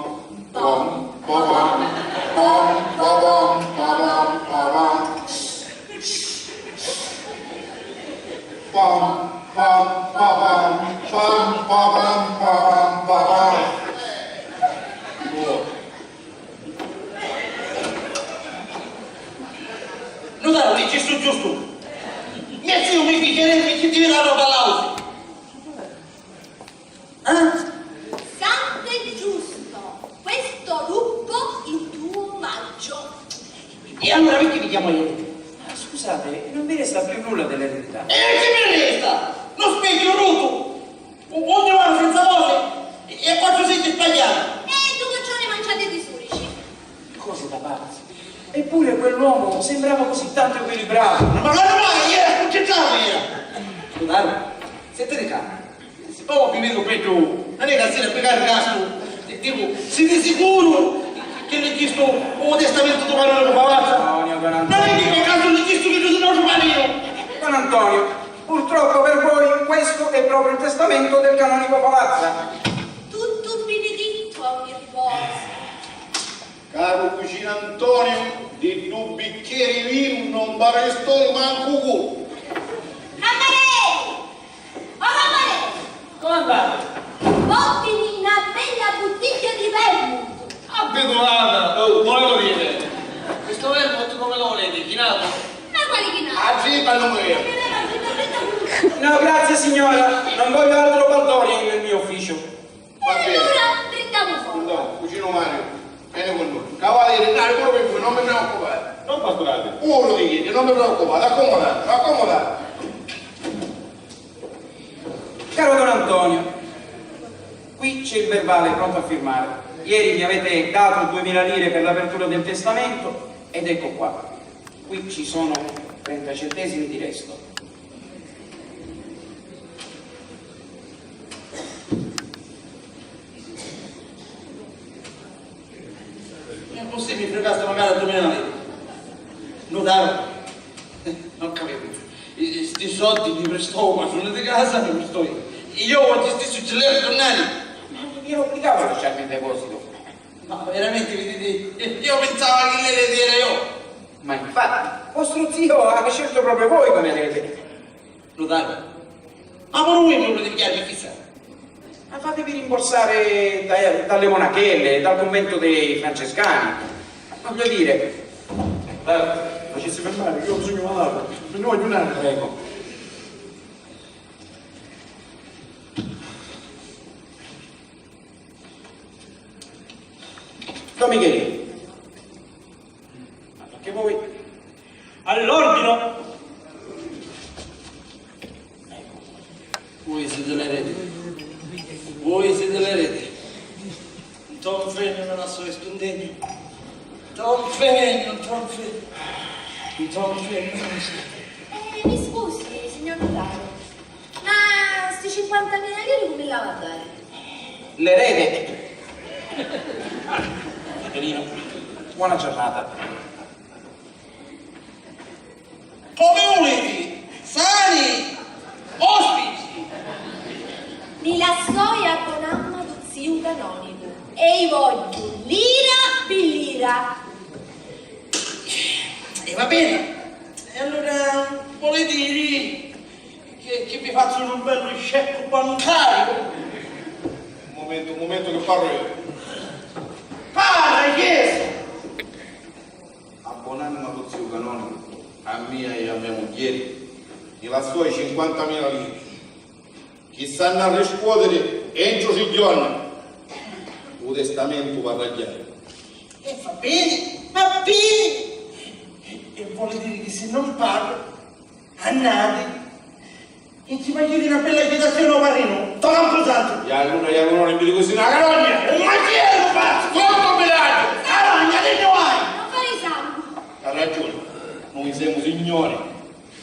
pom, pom, pom. Pom, pom, pom, pom, pom. Pom, pom, pom, pom, pom, pom, pom, pom. Nutaru, dicistu giustu. Mio ziu mi fici eredi chi ti vira a roba all'ausi. Eh? Santo e giusto, questo luppo in tuo omaggio. E allora perché mi chiamo erede? Ah, scusate, non vi resta più nulla dell'eredità. E chi mi resta? Lo specchio rotto! Un conto vano senza cose e quattro sette sbagliati. E due coccioni manciati di surici. Cose da pazzi. Eppure quell'uomo sembrava così tanto equilibrato. Ma guarda mai, era sconcentrato, era. Scusate, se te ne cani, si prova a vivere peggio, non è che si ne pegare il gasto. Dico, si di sicuro che l'hai chiesto un testamento di Manuel Pavazza? Antonio, don Antonio. Non è che per caso l'hai chiesto che tu sei nostro padrino? Don Antonio, purtroppo per voi questo è proprio il testamento del canonico Pavazza. Tutto benedetto a ogni riposo. Caru cucina Antonio, di ddu bicchieri vinu non mi restò mancu cu. Cammareri! O cammareri! Come andate? Portimi na bella buttiglia di vermouth. Guarda, oh, volevo dire, questo verbo tu come lo volete? Chinato? Ma quali chinato? Ah, sì, ma non volevo. No, grazie signora, non voglio altro baldoria nel mio ufficio. E allora brindiamo fuori. No, cugino Mario, vieni con noi. Cavaliere, dai, pure per voi, non vi preoccupate. Non pasturate. Uno di chiedi, non vi preoccupate, accomodate, accomodate. Caro don Antonio, qui c'è il verbale pronto a firmare. Ieri mi avete dato duemila lire per l'apertura del testamento ed ecco qua. Qui ci sono trenta centesimi di resto. E così mi fregasti magari a duemila lire. Notaro, eh, non capivo. I- Sti soldi mi prestò u patruni di casa, mi prestò io. Io voglio sti suggelleri tornari. Ma non mi era obbligato a lasciarmi il deposito. Ma veramente, vedete, io pensavo che l'erede era io. Ma infatti, vostro zio ha scelto proprio voi come erede. Notaro, ma pure voi mi volete pigliare per fissa? Ma fatevi rimborsare da- dalle monachelle, dal convento dei francescani. Voglio dire, eh, facessi fermare, io ho bisogno di un'acqua, mi voglio un'acqua. Prego. Don Michele, ma perché voi? All'ordine! Voi siete l'erede. Voi siete l'erede. Don Fenio non ha sosto indegno. Don Fenio, Don Fenio. Don Fenio non esiste. Eh, mi scusi, signor notaro, ma sti cinquantamila lire come l'ava a dare? L'erede. Caterina, buona giornata. Come vuliti? Sani? Ospici? Ni la soi abbonamma du ziu canonicu e i vogghiu lira pi lira. E va bene. E allora volete dire che, che vi faccio un bello scecco bancario? Un momento, un momento che parlo io. Parla, Gesù! Abbonannu a lu ziu canonicu, a mia e a me mugghieri, ni la soi cinquantamila liri, chi s'hannu a riscuotiri entru tri jorna, u testamentu va a ragghiari. E va beni, va beni! E, e voli diri chi si non parru, annati, e ci faciti na bella citazioni ô parrinu, to campusantu! E allura, e allura, non mi dicu si na carogna! E ma chi è lu pazzu? Contu mi dai! Carogna, dimmi vai! Non fari sangu! Ha ragioni, noi semu signori,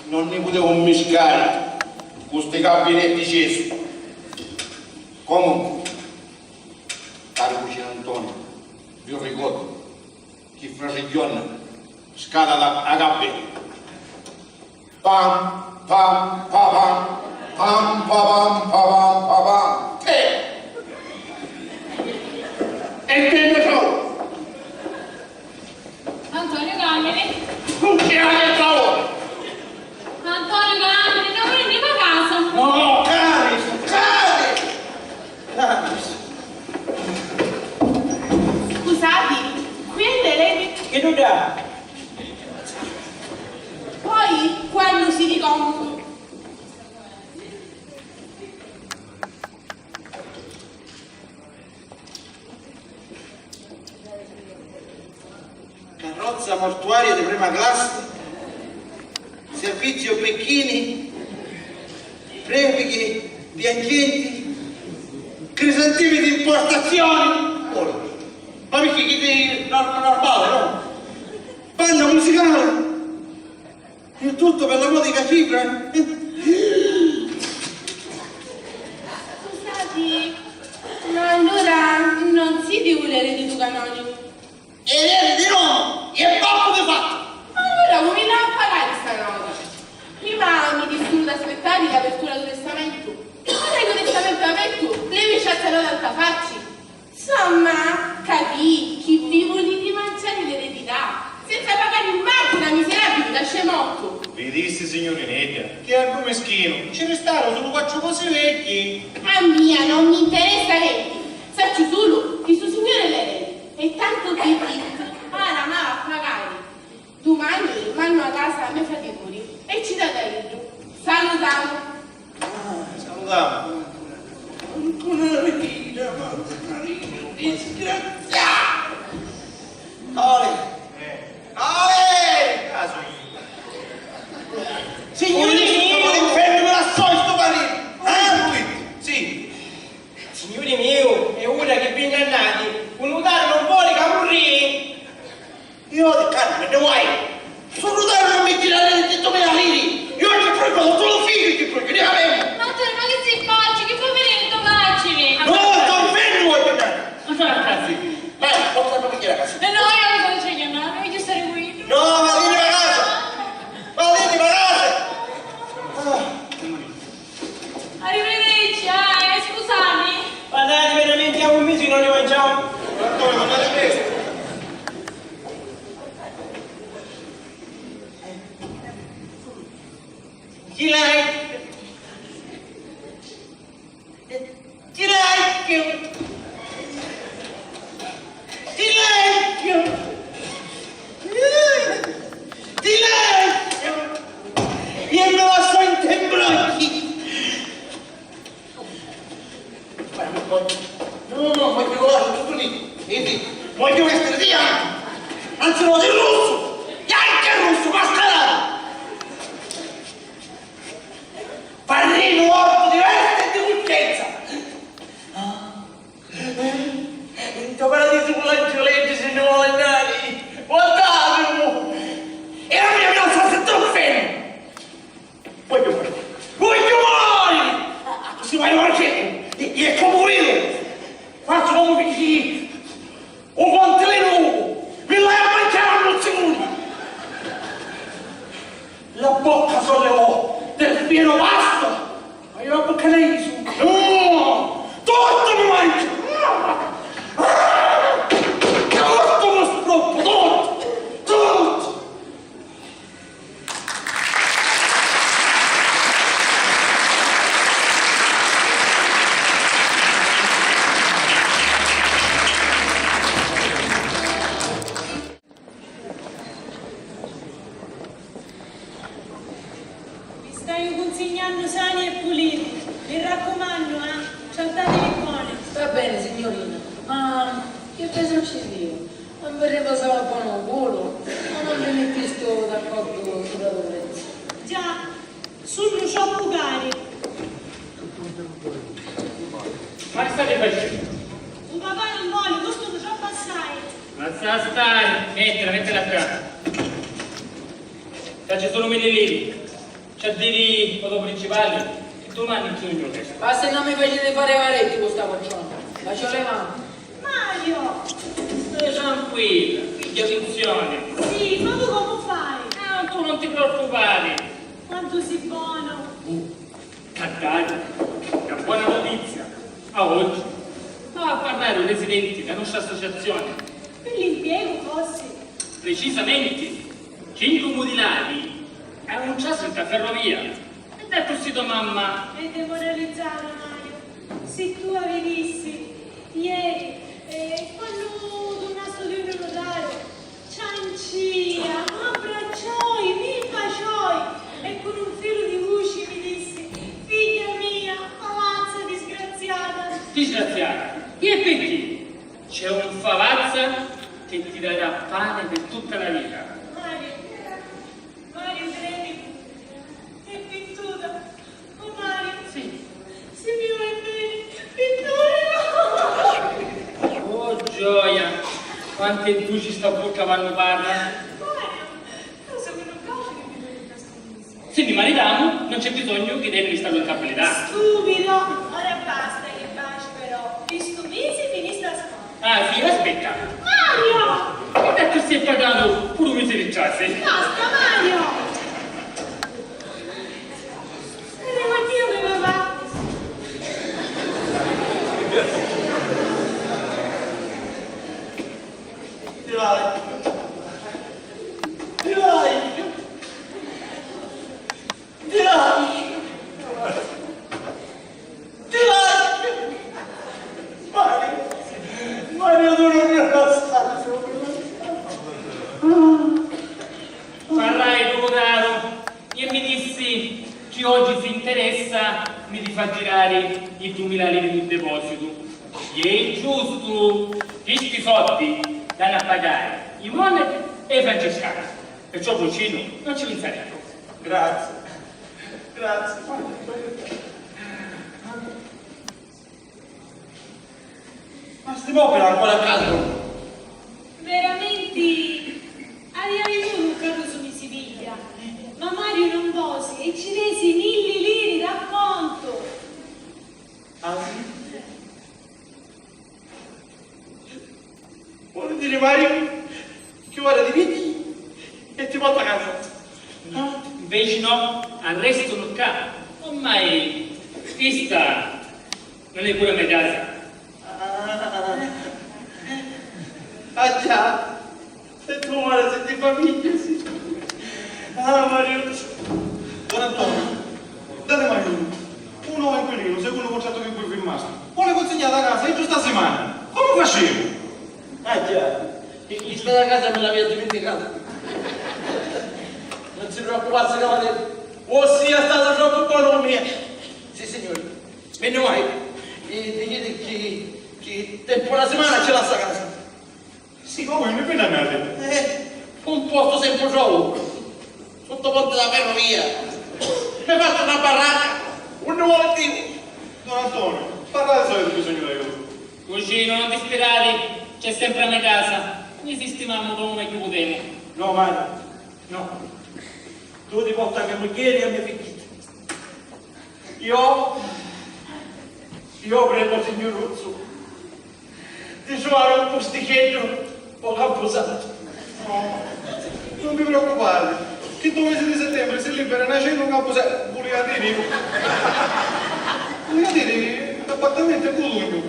non ni putemu mmiscari cu sti cabinetti cesu. Comunque, caru cucinu Antonio, vi ricordu chi fra tri jorna scada la, a gabbia. Pam, pam, pa pam, pam, pa pam, pa pam, pa pam. Eh! E te ne so! Antonio Camini. Nun ti hai paura! Antonio Camini, non venire a casa! No, cari, cari! Cari! Scusati, qui è l'erede. Che non dà? Poi, quando si ricomoda. Carrozza mortuaria di prima classe, servizio becchini, repiche, piangenti, crisantemi di importazione. Ora, ma perché chi ti nor-, normale, no? Banda musicale. Il tutto per la modica cifra? Scusati, ma allura non siti u eredi di u canonicu? Eredi di nomu, e babbu di fattu! Allura cu mi l'ha a pagari sta nota? Prima mi dissuru d'aspettari l'apertura dû testamentu. Ora cu u testamento apertu, levici a sta nota nta facci. Insomma, capì chi vi vuliti manciari l'eredità senza pagari mancu na miserabili ca c'è mortu. Vidisti, signurinedda, chi a ddu mischinu ci ristaru sulu quattru cosi vecchi. A mia non mi interessa nenti, sacciu sulu chi stu signuri è l'eredi e tantu Ora, ma va a pagari. Dumani mannu a casa a me frati puri e ci datu a iddu. Salutamu. Ah, salutamu. Ancora una vita, ma una vita disgraziata. Ole. Ole! Casu. Signuri miu! Ma l'infernu mi lassò stu paninu! Eh? Sì. Signuri miu, è ura chi vi nn'annati, u nutari non voli ca murri! Io di carne ne vuoi? Su nutari non mi tirare il dito me la ridi! Io ti prego, solo figlio ti prego, ne avemo! Ma tu, ma chi si facci? Chi fu finire in to carcere? No, sto infernu vuoi tornare! Ma tu la cazzi! Vai, non sto a casa! Eh no, io non voglio chiamare, voglio stare qui! No, ma vieni a casa! Ma vieni a casa! Ah. Arrivederci, ah, eh, scusami. Guardate, veramente a un mese non ne mangiamo. Chi l'hai? Ti lascio! Ti lascio! Ti lascio! E me lascio in te bracci! No, no, no, voglio, voglio, voglio vestire di bianco! Anzi, no, di rosso! Bianco e rosso, mascherata! Parrinu ortu di vesti e di cucchezza. Ah. Nto paradisu cu l'angiuletti si nni voli annari. Guardatemu! E a mia mi lassaste troppu fenu! Voglio morire! Voglio morire! Accussì voglio morire! E, e comu vivu! Fazzu comu fici u Conti li Nuvu, mi l'haiu a manciari a muzzicuti! La bocca sollevò del fiero vasto, ma io la bocca ne isu. No! Tutto mi mangia! Tutto mi stroppo, tutto! Tutto! Vi staiu cunsignannu sani e puliti, mi raccumannu, ah, trattativi boni. Va beni, signurina, ma chi pesu ci diu? Non vi ripasava bonu u culu, ma non vi mittistu d'accordu supra lu prezzu. Già, sunnu troppu cari. Ma chi stati facennu? U papà non voli, custunu troppu assai. Lassaa stari, mettila, mettila ccà. Ccà ci sunnu milli liri. C'ha diri ô to principali chi dumani chi ognu resta. Ma si non mi faciti fari varetti cu sta vociona, la ci levamo. Mario! Stai tranquilla, pigghia pinsioni. Sì, ma tu comu fai? Ah, tu non ti preoccupari. Quantu si bonu! Uh, t'ha dari na bona notizia. A oggi va a parrari u presidenti dâ nostra associazioni. Pi l'impiegu, forsi? Precisamenti, cincu mudilati e un trasi nta ferrovia. E d'accussì to mamma. E demoralizzata, Mario. Si tu a vidissi, ieri, eh, quannu turnastu di u nutaru, ciancìa, m'abbraccioi, mi bacioi e cu un filu di vuci mi dissi: "Figghia mia, pavazza disgraziata!" Disgraziata? E picchì? C'è un favazza che ti darà pane per tutta la vita. Mario, Mario, credimi, è vintuta. Oh Mario, sì. Si mi vuoi bene, vintuta. Oh gioia, quanto è duci sta bucca quannu parla. Mario, cosa mi non piace che mi dai una scusa. Si ni maritamu, non c'è bisognu chi devi stari in campilità. Stupido! Ora basta chi baci, però. Pi stu misi finisti a scola. Ah, sì, aspetta. Mario! E da tu stai parlando pure un mese di trase. Basta, Mario! Arriva Dio, mi va. Dai. Dai. Ti lascio! Ti lascio! Mario! Mario, tu non mi lasciare! Mi di fa girari i dumila liri di depositu. Iè giustu, chisti soddi l'hannu a pagari i monachi e i francescani. Perciò, Prucinu, non ci pinsari troppu. Grazie. Grazie. Ma sti popoli ancora a casa? Veramenti avia vivutu un carrusu mi si piglia, ma Mariu non vosi e ci resi milli liri d'accontu. Ah, sì? Voli diri, Mariu, chi ora ti pigghiu e ti portu a casa? Ah? Inveci no, arrestunu ccà. Ormai chista non è pure a me casa. Ah, ah già, e tu ora si ti famigghia, sì. Ah, Mariucciu. Don Antonio, dati mai unu, unu inquilinu, secunnu u cuntrattu chi vui firmasti, voli cunsignari a casa entru sta simana. Comu facemu? Ah già, chi, chista dâ casa mi l'avia diminticata. Non si preoccupassi, cavalieri, vossia statu troppu bonu cu mia. Sissignuri. Menu mali, e, diciti chi, chi tempu na simana ci lassa casa. Sì, ma voi unni vi nn'annati? Eh, un postu sempri trovu, sutta u ponti dâ ferrovia. Mi fattu na barracca, unni voli Diu. Don Antonio, parrati s'aviti bisognu d'aiutu. Cuginu, non dispirati, c'è sempri a me casa, ni sistimammu comu megghiu putemu. No, Mariu, no. Tu ti porti a me mugghieri e a me figghitta. Io, io premu, signuruzzu, di truvari un pusticeddu pô campusantu. No, non vi preoccupati, chi ddu misi di sittembri si libera na cena ô campusantu, vulia diri, vulia diri, l'appartamentu è cudugnu.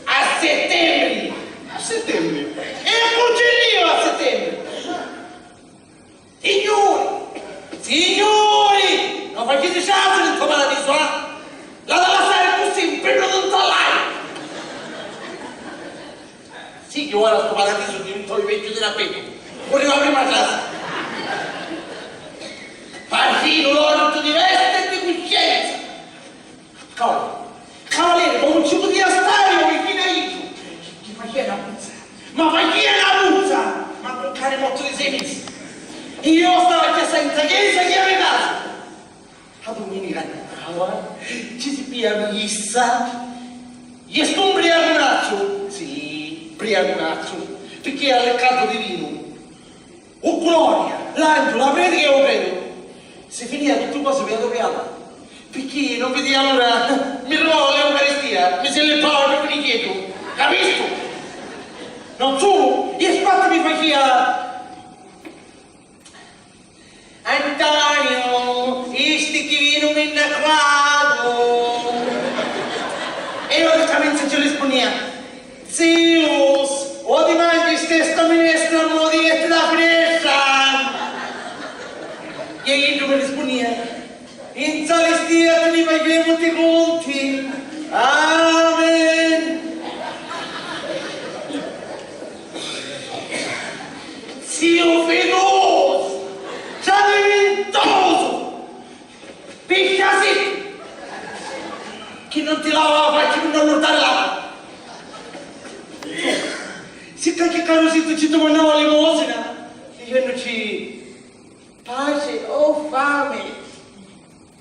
A sittembri! A sittembri! E cu ci arriva a sittembri? Signuri! Signuri! Non faciti casu di stu paradisu, ah! L'hatu a lassari cusì, un pinnu di nzallai! Sì chi ora stu paradisu divintò u pegghiu di na pecca, puru la prima casa! Parrinu l'ortu di vesta e di cuscenza! Cavalieri, cavalieri, comu ci putia stari ô vicinu a iddu? Chi facia na puzza, ma facia na puzza! Mancu un cani mortu di sei misi! E io stava ccà senza chiesa chi a me casa! A duminica nova ci si pia missa e stu mbriacunazzu, sì, mbriacunazzu, picchì è alliccatu di vinu. U gloria, l'angiu, la predica e u credu. Si finia tuttu cosi pi adduvviata, picchì non vidia l'ura mi rruvau l'Eucaristia, mi si lippau ogni finicheddu, capistu? Non sulu, e squattu mi facia. Antonio, isti chi vinu mi nn'acquatu! E io di caminza ci rispunnia. Zius, o ti mangisti sta minestra o mo ti metti la finestra! E iddu mi rispunnia, in Salistia ti ni facemu ti conti! Amen! Ziu finusu! Tradimintusu! Pisciasittu! Chi non ti lava la facci pi non urtari l'acqua! Si qualchi carusittu ci dumannava limosina, dicennuci paci o fami,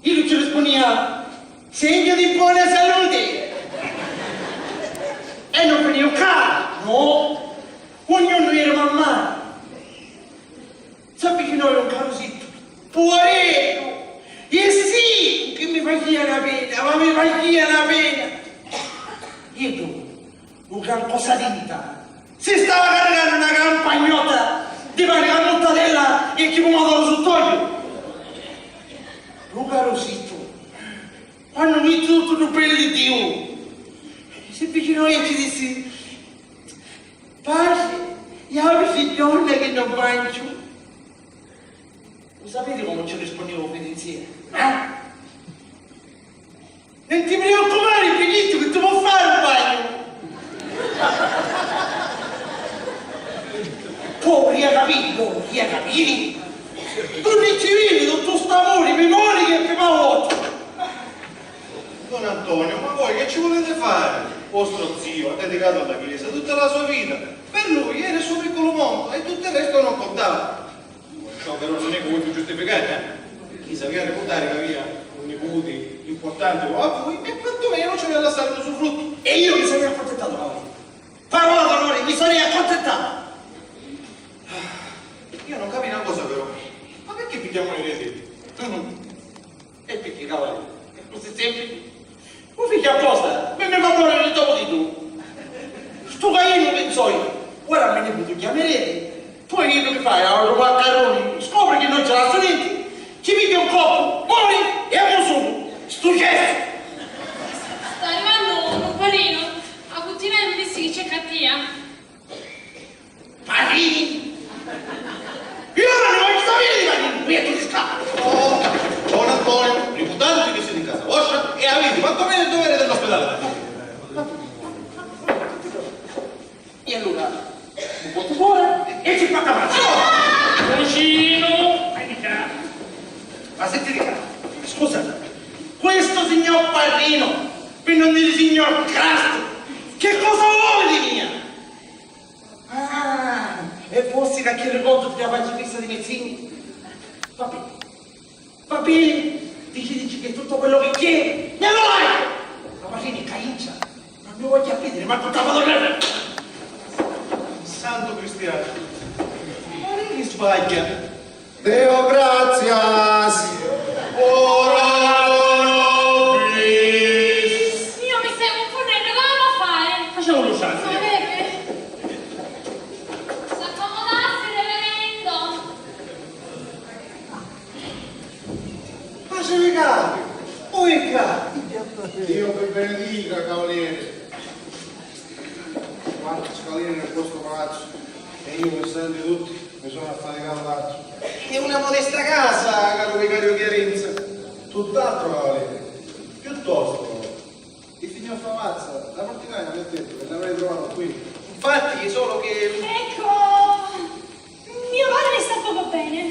iddu ci rispunnia segnu di bona saluti! E non finiu ccà, no! Ognunu era mammari! S'avvicinò un carusittu, puareddu! E sì, chi mi facia na pena, ma mi facia na pena! Iddu, un gran cosa tinta, si stava carricannu na gran pagnotta di pani ca muttadella e chi pumadoru sutt'ogghiu! Lu carusittu, quannu vitti tuttu lu peri di Diu, si avvicinò e ci dissi: Paci, iavi si donna chi non manciu. Lu sapiti comu ci rispunniu u fidizzia? Ah? Non ti preoccupari, Filittu, chi ti po' fari un bagnu. Poi, ia capiri, poi, ia capiri. Tu ricevivi tuttu st'amuri, mi mori che ti m'avoti. Don Antonio, ma voi che ci vulete fari? Vostro zio ha dedicato alla Chiesa tutta la sua vita. Per lui era il suo piccolo mondo e tutto il resto non contava. Ciò però non è che voi vi giustificate, eh? Chi sapeva ricordare che aveva un nipote importante come a voi e quantomeno ci aveva lasciato l'usufrutto. E io mi sono accontentato, Paolo. Parola d'onore, mi sarei accontentato. Io non capisco una cosa però. Ma perché pigliamo le reti? E picchì, cavalieri? È così semplice. U figghiu apposta mi mi fa moriri dopu di tu. Stu Cainu, pinzu iu, ora mi niputi chiamerete, poi iu chi fai, a lu maccaruni, scopri chi non ci lassu nenti, ci pigghia un coppu, mori e a musucu, stu cestu. Sta arrivannu lu parrinu, a cuttina mi dissi chi c'è cattia. Parrini? Io non ne voglio sapere di parrini, qui è tutti scappi. Oh, don Antonio, ricordatevi che siete in casa vostra e avete quantomeno il dovere dell'ospitalità. E allora, un po' di cuore e ci fa capace. Cugino! Ma sentite qua, scusate, questo signor Parrino, per non dire signor Crasto, che cosa vuole di mia? Ah, e forsi qualche ricordo ti la faccio fissa di mezzini? Va bene, va bene, diciteci che tutto quello che chiede me lo dai! Ma va bene, caincia, non mi voglio vedere, ma portava da me! Santo cristiano, ma non mi sbaglia! Deo gratias! Ora pro nobis! Io mi stai confondendo, cosa devo fare? Facciamo lo sciato. Sapete? S'accomodassi, reverendo. Pace Vicario! Voi qua! Dio vi benedica, cavaliere! Quanti scalini nel vostro palazzo, e io, pensando di tutti, mi sono affaticato tanto. È una modesta casa, caro vicario Chiarenza. Tutt'altro, cavaliere. Piuttosto, il signor Favazza, la portinaia mi ha detto che l'avrei trovato qui. Infatti, solo che... Ecco, mio padre sta poco bene.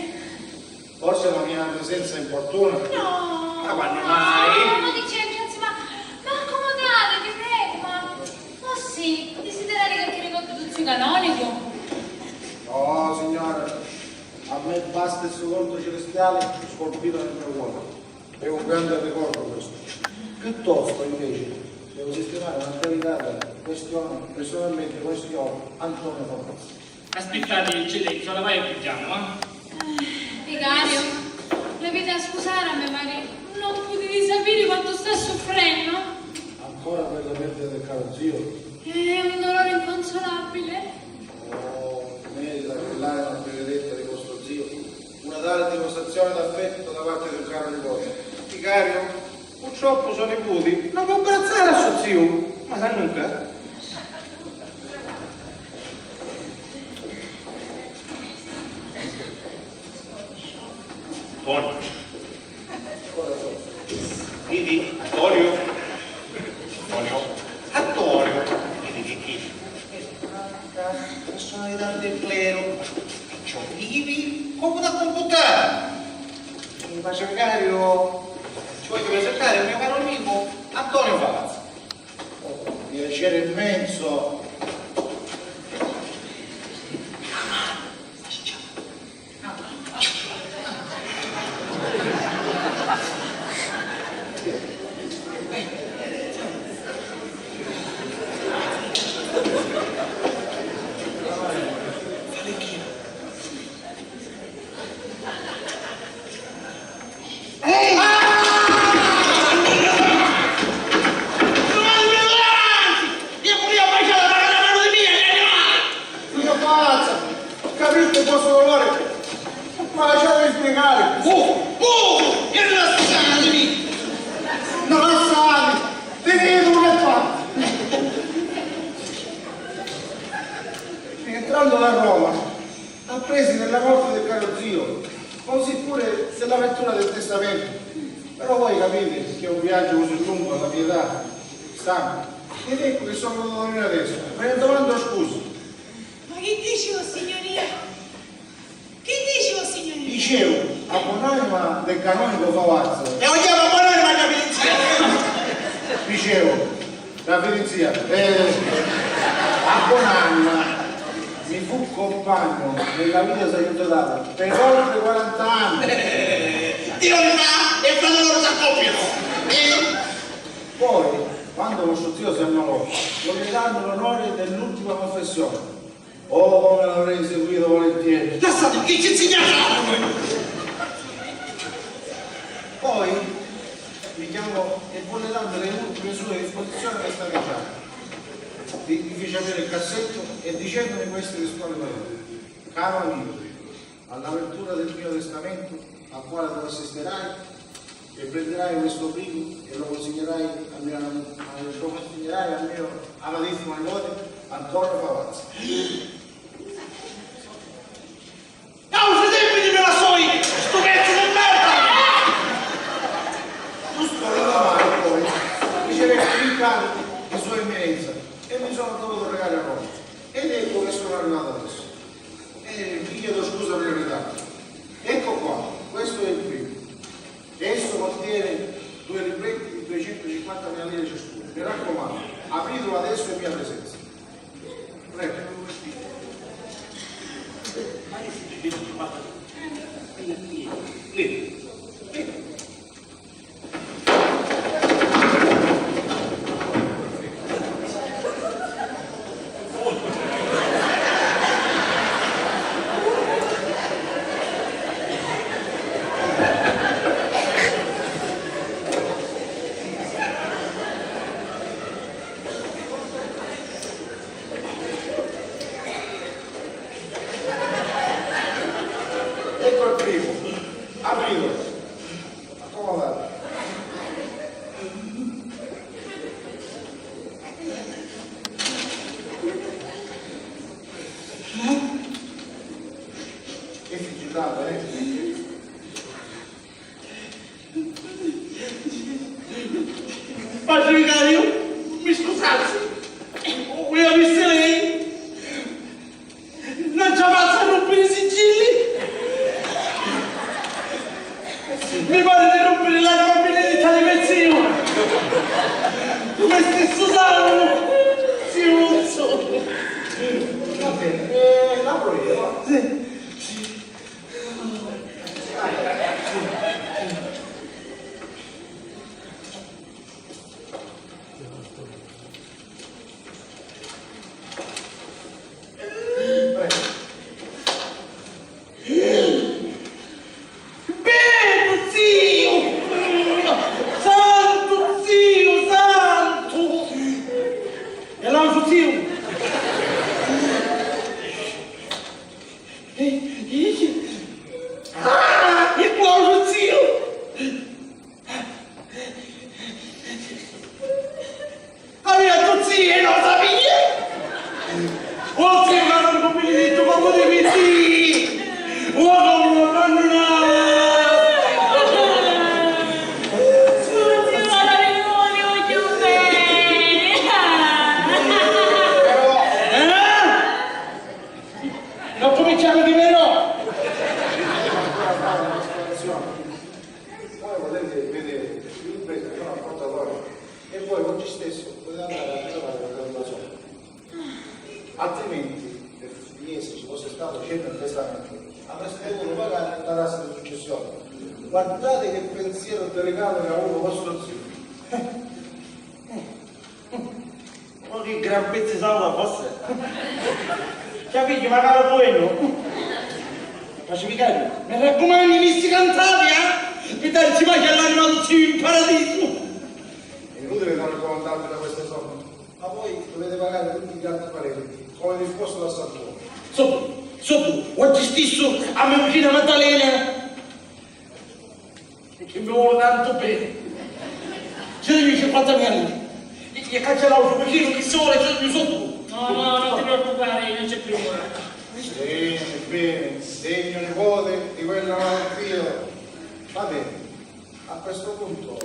Forse la mia presenza è importuna? No. Ma quando mai? No, ma che c'entra, insomma, ma accomodatevi, prego, ma forse desiderate qualche ricordo sul zio canonico? No, signora, a me basta il suo volto celestiale scolpito nel mio cuore. È un grande ricordo questo. Piuttosto, invece, devo sistemare una delicata questione, personalmente questo Antonio Favazza. Aspittati, eccellenza, ora vai e pigghiamu, eh? Eh, vicario, l'aviti a scusari a me marì, non putiti sapiri quantu sta suffrennu. Ancora per la perdita del caro zio? È un dolore inconsolabile. Oh, merita quell'anima benedetta di vostro zio una tale dimostrazione d'affetto da parte di un caro nipote. Vicario, purtroppo so niputi non può abbrazzare a so ziu, ma sa nunca. Toni. Vidi, Antonio. Antonio. Antonio. Vidi chi chi. Personalità del clero. Ciò vivi? Come da computare? Mi piace magari io ci voglio presentare il mio caro amico Antonio Favazza. Oh, piacere immenso. Capite il vostro dolore? Ma lasciatemi spiegare. Oh, oh, e lasciatemi! Non lasciatemi! Vedete come fa? Rientrando da Roma, appresi della morte del caro zio, così pure dell'apertura del testamento. Però voi capite che è un viaggio così lungo, la pietà, sangue. Ed ecco che sono venuto da lui adesso, ve ne domando scusa. Ma chi dici, vossignoria? Chi dici, vossignoria? Dicevo, a buonanima del canonico Favazza. E vogliamo a buonanima, capito? Dicevo, la filizia, eh, a Bonanna mi fu compagno nella vita sacerdotalia per oltre quaranta anni. Dio mi fa e fratello non s'accoppiano. Eh? Poi, quando vostro zio si ammalò, lo le danno l'onore dell'ultima confessione. Oh, come l'avrei seguito volentieri! Lassate, che ci insegnate a noi! Poi mi chiamò e volle darmi le ultime sue disposizioni per stare in casa. Mi, mi fece avere il cassetto e dicendomi queste testuali parole: "Caro amico, all'apertura del mio testamento, al quale tu assisterai, e prenderai questo plico e lo consegnerai a mio, a, lo consegnerai a mio amatissimo nipote Antonio Favazza." Causa, dimmi di me la soi, stu pezzu di merda! Giusto allora mai poi ricevetti l'incarico di Sua Eminenza e mi sono dovuto recare a Roma. Ed ecco che sono arrivato adesso. E vi chiedo scusa per il ritardo. Ecco qua, questo è il primo. Esso contiene due libretti di duecentocinquantamila lire ciascuno. Mi raccomando, apritelo adesso in mia presenza. Prego. Ecco il primo. Apritelo. Ma come va? Che sigillata, eh? Padre vicario, mi scusassi, vuoi avesse lei? Non ci ammazza a rompere i sigilli! Mi pare di rompere l'anima benedetta di mio zio! Come stesso sangue! Ziuzzo! Va bene, eh, l'apro io, va. Sì. Bene, zio! Santu, zio, santu! E l'altru zio? Ah, e quantu zio? Avia tutti e non sapia! Oltre a non complimento, ma potevi sì! Uomo, non non Eh? Non cominciamo di meno! Voi potete vedere il libretto che ho portato oggi e voi oggi stesso potete andare a trovare la tua zona. Altrimenti, per finiesse ci fosse stato cenno e testamento, avreste dovuto pagare la tassa di successione. Guardate che pensiero delicato che ha avuto vostro zio. Ma che gran pezzi salva fosse! Capito, ma caro poeno! Pacificare, mi raccomandi, misti cantati, eh? Che dai, ci vai all'anima tutti in paradiso! È inutile fare commentarvi da queste somme, ma voi dovete pagare tutti gli altri parenti, come disposto dal santuomo. Subito, subito, oggi stesso a mia cugina Maddalena! E chi mi vuole tanto bene. Ci devi cinquantamila lire. E, e cancellau su vicino chi sole, ci devi sotto. No, no, non ti preoccupare, non c'è più ora. Bene, bene, degno nipote di quella malattia. Va bene, a questo punto,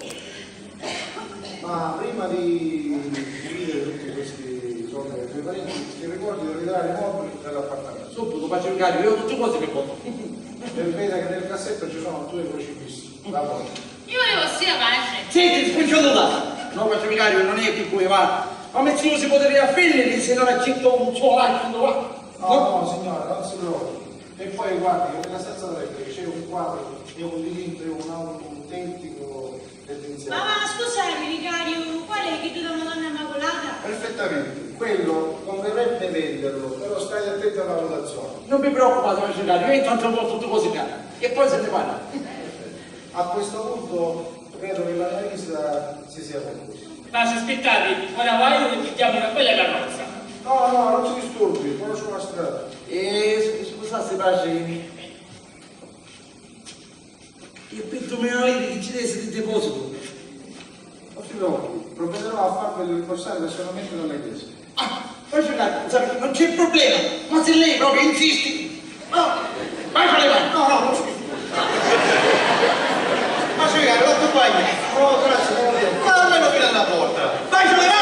ma prima di dividere tutti questi soldi ai tuoi parenti, ti ricordi di ridare i mobili dell'appartamento. Subito, faccio in carico, io tutte cose che posso. E veda che nel cassetto ci sono due crocifissi. Io volevo sia pace. Senti, spunciatura! No, patricariu, non è che poi va. Ma me zio si poteria offendere se non accetto un suo like, va? No, no, signora, non si preoccupi. E poi, guardi, nella stanza da letto c'è un quadro e un dipinto e un autentico. Ma, ma scusate, vicario, qual è, chiddu dâ Madonna Immaculata? Perfettamente, quello converrebbe venderlo, però stai attento alla rotazione. Non vi preoccupate, vicario, io intanto ho tutto così caro. E poi se ne parla. A questo punto credo che la Marisa si sia confusa. Ma aspettate, ora vado e pigliamo una bella carrozza. No, no, non si disturbi, conosco la strada. Eh, scusasse, pace. E vintimiila lire chi ci desi di deposito. Non si preoccupi, provvederò a farveli rimborsare personalmente dalla chiesa. Ah, poi c'è un attimo, sai, non c'è problema, ma se lei proprio insiste, no, vai, fai, vai. No, no, non si. Ma se io ero bagno. No, grazie, non lo devo. Ma almeno fino alla porta. Vai, fai, vai.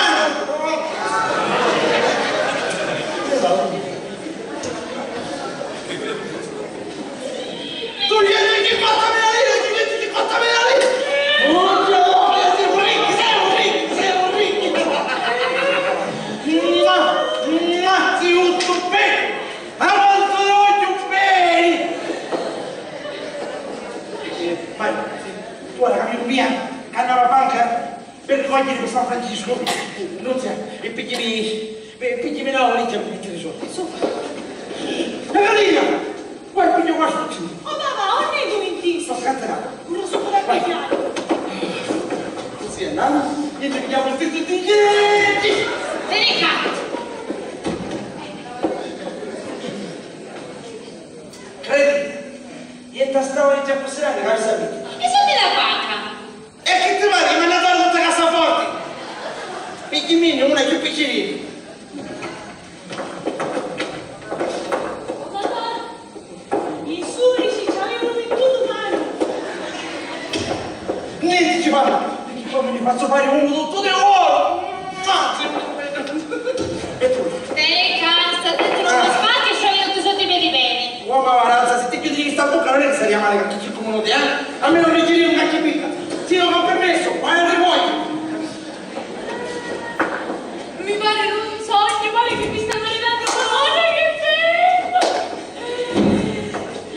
Toglieteci quattromila lire, toglieteci quattromila lire! Siamo ricchi, siamo ricchi, siamo ricchi! Mua, mua, si tutto bene! Ma quanto voglio bene! Eh, vai, tu ora, amico mio, andava a banca? Per cogliere San Francisco, Nunzia, e piggimi, e piggimi una valigia per mettere i soldi. Insomma, la gallina! Poi piglio qualche. Oh, papà, non è tu in testa! Sto scatenato! Una sola pigliata! Così andiamo, e ci pigliamo il testo di ieri! Tenica! Credi? Niente, stavo già così, la capita. E se mi la paga? E chi ti pari? Mi manna a dare tutta cassaforti! Picchimini, una chiù piccinina. Oh, papà, i surici ci avevano mettuto mano! Niente ci fa, perché poi mi ne faccio fare uno tutto di oro! E tu? Tenica, sta attento, non mi spacchi e sciogli tutti sotto i miei dipeni. Uomo, avanza, se ti chiudi sta bocca non è che saria male che ci comunute, eh? A me non ricevi un cacchio picca. Sì, non ho permesso, ma non ti voglio. Mi pare un sogno, pare che mi sta maritando con una donna, che bello!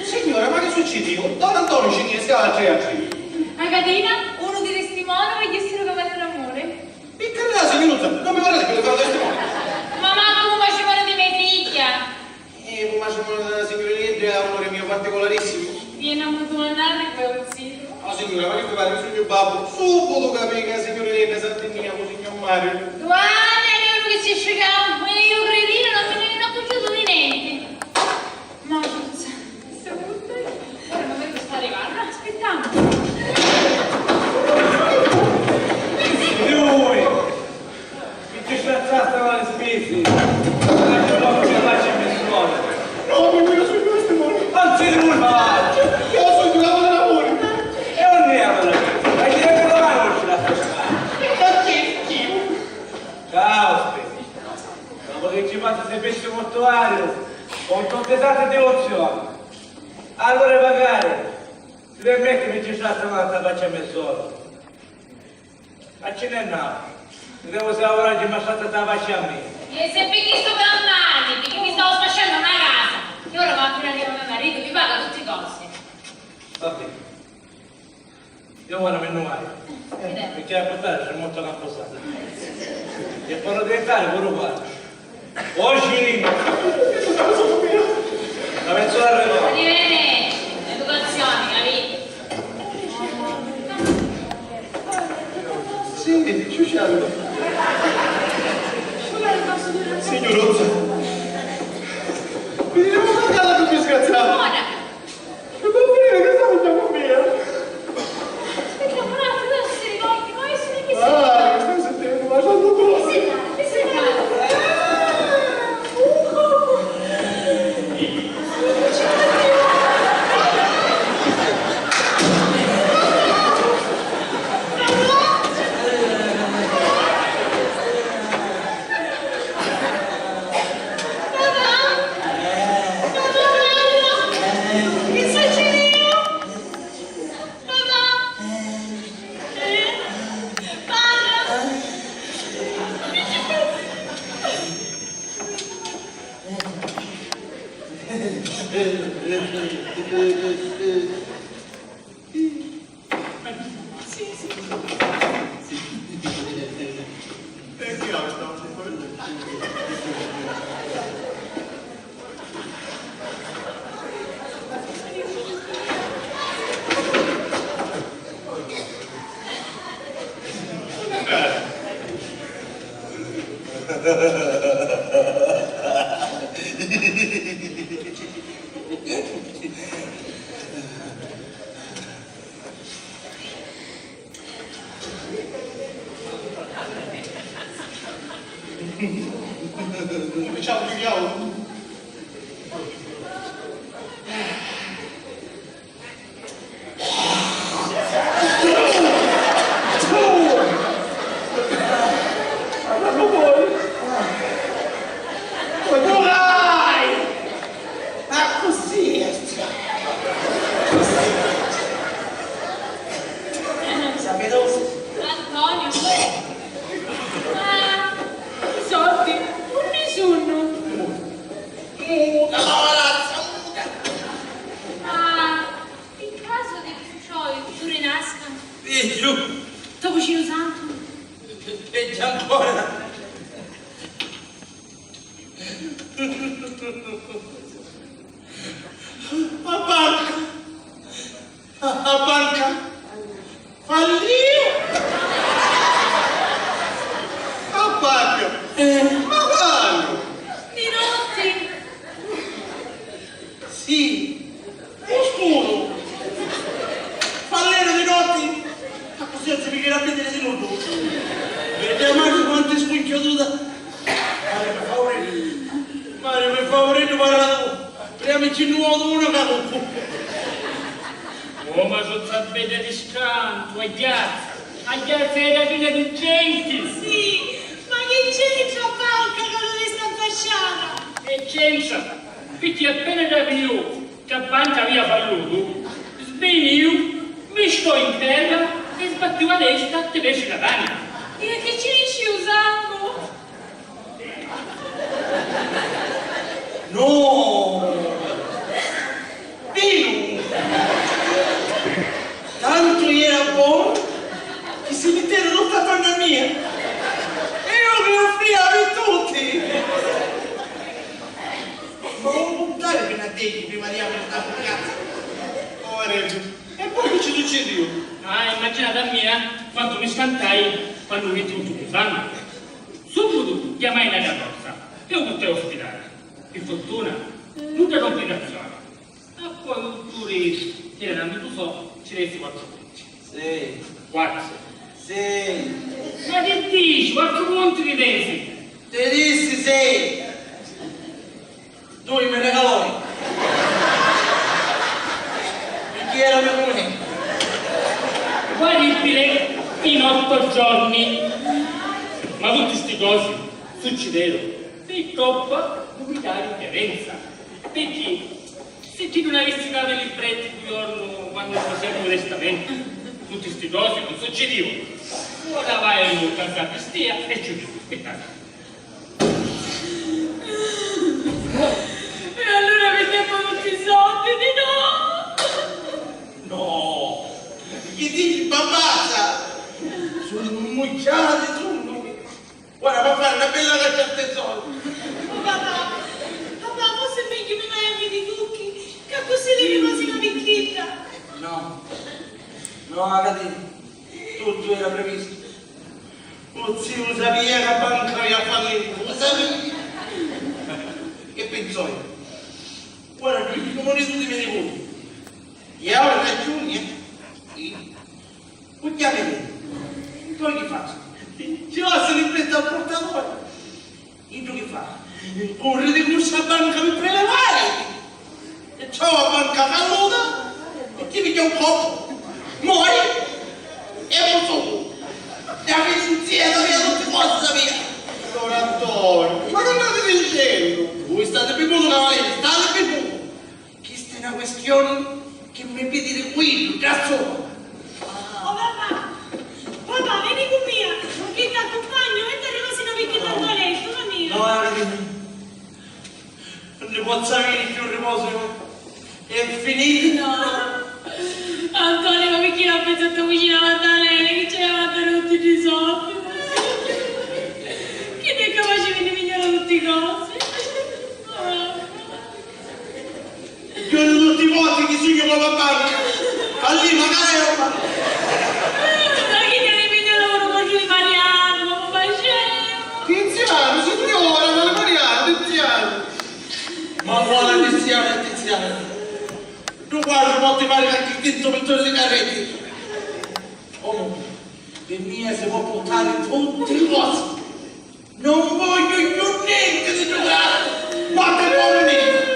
Signora, ma che succede? Don Antonio ci chiede a tre a tre. A Catina, uno di testimone, voglio essere come l'amore. Piccarella, signora, non mi vorrei che fare testimone. Ma manco un matrimonio di mia figlia. Eh, un matrimonio della signorinedda è un amore mio particolarissimo. Viene a domandare poi un zio. No, signora, ma che mi pare, io sogno babbo. Subito capì che la signorinedda s'attinnìa con signor Mario. Guarda, è uno che si scicava, ma io cretino non mi ne ho accorgiuto di niente. Ma scusa, ora non vedo sta arrivando, aspettiamo. Lui! Chi ci sciazzasta la spisi? La giornata che la c'è mi suona. No, non mi lo sogno questo amore. Non si nulla! Io sogno l'amore d'amore! E non è amore! Ma chi è che lo conosce la persona? Ma chi? Chi? Ciao, spisi. Dopo che ci passa se pesce mortuario, con tutte tante devozioni. Allora magari, ti permetti mi ci sta sta faccia a me solo. Ma ci n'è n'altro. Devo lavorare, ma sta sta faccia a me. E se picchi sto gran male, picchì mi stavo sfasciando una casa. E ora va a finire con mio marito, mi paga tutti i costi. Va bene. Io ora mi ne vado. Eh, perché a portare c'è molto camposanto. E poi diventare pure uguale. Oggi la persona arriva. Arrivederci, educazione, capito? Sì, Ciuciano. Signoruzza. Mi devo andare, disgraziato. Ora. Che vuol dire che sta facendo mia? Aspetta, però, però se si rivolge, ma io sono che si... Ah, che stai sentendo? Ma sono tu! Che si fa? Che si fa? Accussì è. Antonio, ma i sordi unni sunnu? Muta, la palazza, muta! Ma in casu di stu cioi, tu rinasca? Figghiu! To cucinu santu? Peggio ancora! A banca! A, a banca! Fallìu! A banca! Eh. Ma quannu? Di notti! Sì, u scuru! Falleru di notti! Accussì non si mi chiedu a vìdiri di nuddu! Vedi a matri quantu è scunchiuduta! Mari, pi favuri! Mari, pi favuri, tu parra tu! Prima mi ci nni votu unu ca muccu! Oh, ma sozza bedda di scantu, a chiazza! A chiazza era piena di genti! Sì, ma chi c'entra a banca ca nun è sta fasciata? E c'entra! Picchì appena t'apriu ca a banca avia fallutu, sbinìu, mi stoi in terra e sbattiu a testa ti feci la tana. E chi ci dici u sangu? No! Vinu! Tantu era bonu chi si mitteru tutti attornu a mia e iu mi offria pi tutti! Ma un puntari finu a deci prima di apri sta furcazza. Povereddu. E poi chi ci succidiu? Ah, immaginati a mia quantu mi scantai quannu vitti tuttu stu sangu. Subbutu chiamai na carrozza e u purtai ô spidali. Pi furtuna, nudda complicazioni. E poi u dutturi, chi era n'amicu so, ci resi quattru punti. Sì. Quattru. Sì. Ma chi dici? Quattru punti ti resi? Ti dissi sì. Dui mi regalò. Picchì era me muglieri. Guaribili in ottu giorni. Ma tutti sti cosi succideru pi coppa di u me cari Terenza. Picchì si ti nun avissi datu i libretti du jornu quannu fasiamu u testamentu, tutti sti cosi nun succidìu. Ora vai nta sacristia e ci u dicu, aspittate. E allura pigghiemu tutti i soldi di no! No! Chi dici, babbazza? Sunnu mucciati, sunnu! Ora va a fari na bella caccia al tesoro! Oh, papà, papà, forsi è megghiu mi vai a viri Cucchi, ca accussì li ricosi na picchidda! No, no, Agatì, tuttu era previstu. U ziu u sapia ca a banca avia fallitu, u sapia! Chi pinzò? Ora giudicu comu niputi me niputi. E ora ragiuni, eh? Sì. U chiami tu. Poi chi fazzu? Ci lassu li pezzi al purtaturi. Iddu chi fa? Curri di cursa a banca pi prelevari! E trova a banca falluta e ti pigghia un coppu. Mori e musucu. E a finanzia sapia tutti cosi, sapia. Signor Antonio, ma chi stati dicennu? Vui stati bivutu, cavalieri, stati bivutu. Chista è na quistioni chi mi pidi di quiddu ddà sopra. Oh, papà! Papà, veni cu mia, chi t'accumpagnu e t'arricosi na picchidda nto lettu, va mia! No, Agatì, no. Nun ni Pozzu aviri cchiù riposu? È finita? No. Antonio, ma picchì non pensi a tua cucina Maddalena, chi ci aveva a dare tutti i soldi? Chi ti è capace di pigliare tutti i cosi? Io tutti i voti chi sugnu comu a banca, allì magari è roba. Ma chi ti ha pigliato con Mariano, ma faceva? Tiziano, signora, ma Mariano, Tiziano. Ma quale Tiziano e Tiziano? Tu guarda, mo ti pari anche il quinto pittore di carretti. Comunque, per mia si può portare tutti i cosi. Non voglio più niente di tu, grazie. Ma te pone niente.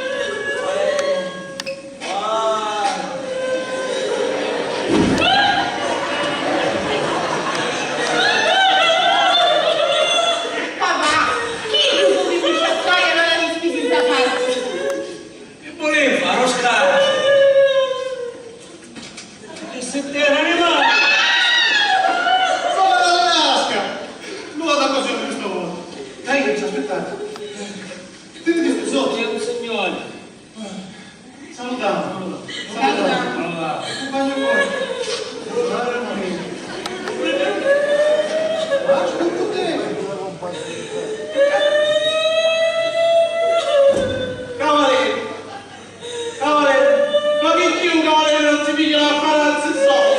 Papà, chi tu fuvi questa storia non la dispisi in casa? Che volevi fare, Oscar? Che se te n'animali! Povera Alaska! Non vado così a questa volta. Dai che ci aspettate. Ti vedi sti soldi? Signore. Salutiamo. Salutiamo. Salutiamo. Compagno buono. Mamma mia. Ma aspetta te. Cavaliere. Cavaliere, ma picchì un cavaliere non si piglia la fara al sensore?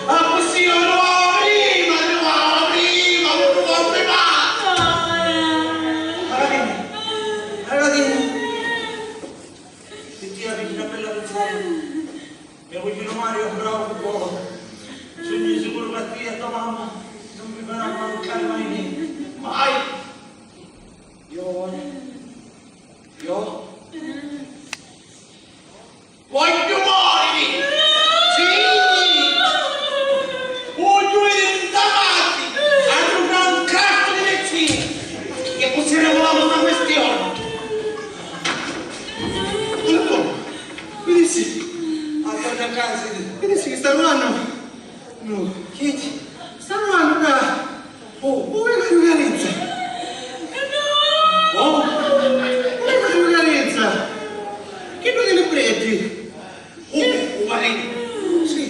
Ah, così non lo prima, non lo prima, non lo prima. Paladino, Paladino, ti tira una bella lezione. Mio cugino Mario è un bravo cuoco. Sono sicuro che a te e a tua mamma non vi farà mancare mai niente. Mai! Io voglio Io? Voglio moriri! Sì! Voglio diventà matti! Arruinare un cazzo di vecchino! Che consideriamo la nostra questione! Antonio, vedi sì! Antonio, cazzo! Vedi sì che sta arrivando! No. Chi? Sta arrivando qua! Oh, oh, ecco Lucarenza! Oh? Oh, ecco Lucarenza! Chi due libretti! Oh, oh, guarda! Sì!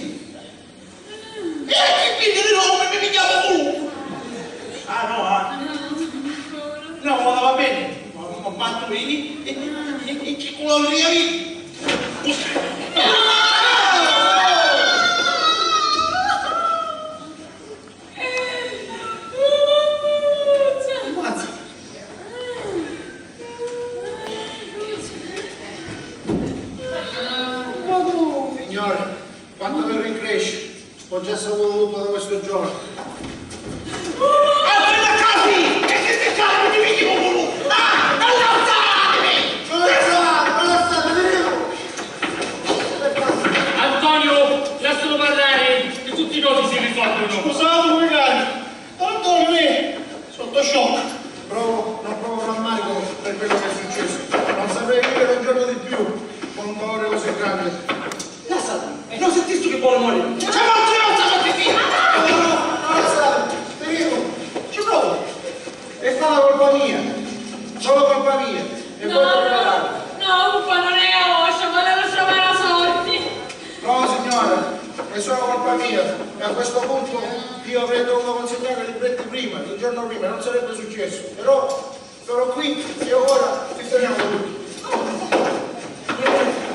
E chi vidi di nuovo mi chiamo tu! Ah, no, ah! No, va bene! Ma, ma, ma tu vedi? E, e, e chi colore vedi? Signore, quanto mi rincresce, ho già saputo tutto da questo giorno. Antonio, lasciate, lasciate, lasciate, lasciate. Antonio, lascialo parlare, che tutti i cosi si risolvono. Scusate, magari. Antonio, lei, sotto shock. Provo, non provo rammarico per quello che è successo. Non saprei vivere un giorno di più con un dolore così grande. Lassati, non sentistu chi vuole morire? C'è morto, non sta morto qui! No, no, no, lassate, ti prego. Ci provo. È stata colpa mia. Solo colpa mia. E voi non la date. No, no, colpa non è vostra, ma la nostra mala sorte. No, signora, è solo colpa mia. E a questo punto io avrei dovuto consegnare i libretti prima, il giorno prima, non sarebbe successo. Però sono qui e ora sistemiamo tutto.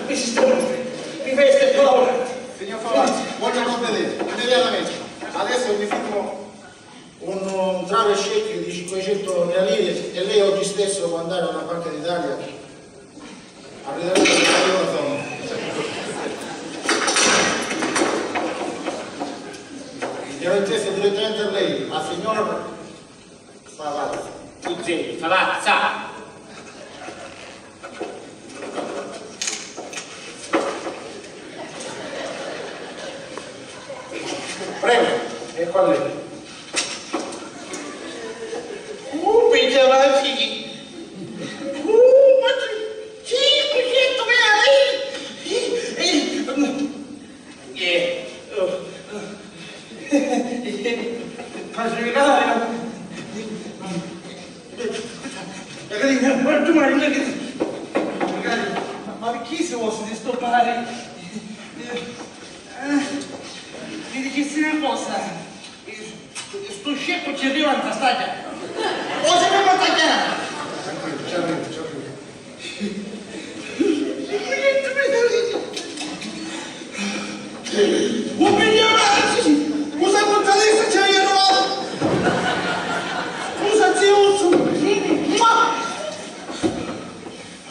Mi sistemo, mi veste, ora. Signor Favazzi, voglio provvedere immediatamente. Adesso mi firmo un, un travescecchio di cinquecento mila lire e lei oggi stesso può andare alla Banca d'Italia a ritirare il suo. Direttamente, direttamente a lei, al signor Favazza. Cugini, Favazza! Prego, ecco a lei. Uh, pensava sì. Uh, ma sì, questo me la lei. Eh, eh, Eh, oh, oh. Patrinario. Guarda, ma che... Chi si vossi di sto pari? Eh, mi dicissi na cosa, stu sceccu ci arriva nta stagghia. O si mi porta a chianare? Ci arriva, ci arriva. U pigliamazzi! U sa contadessa ci avia trovato! Scusa, ziuzzu!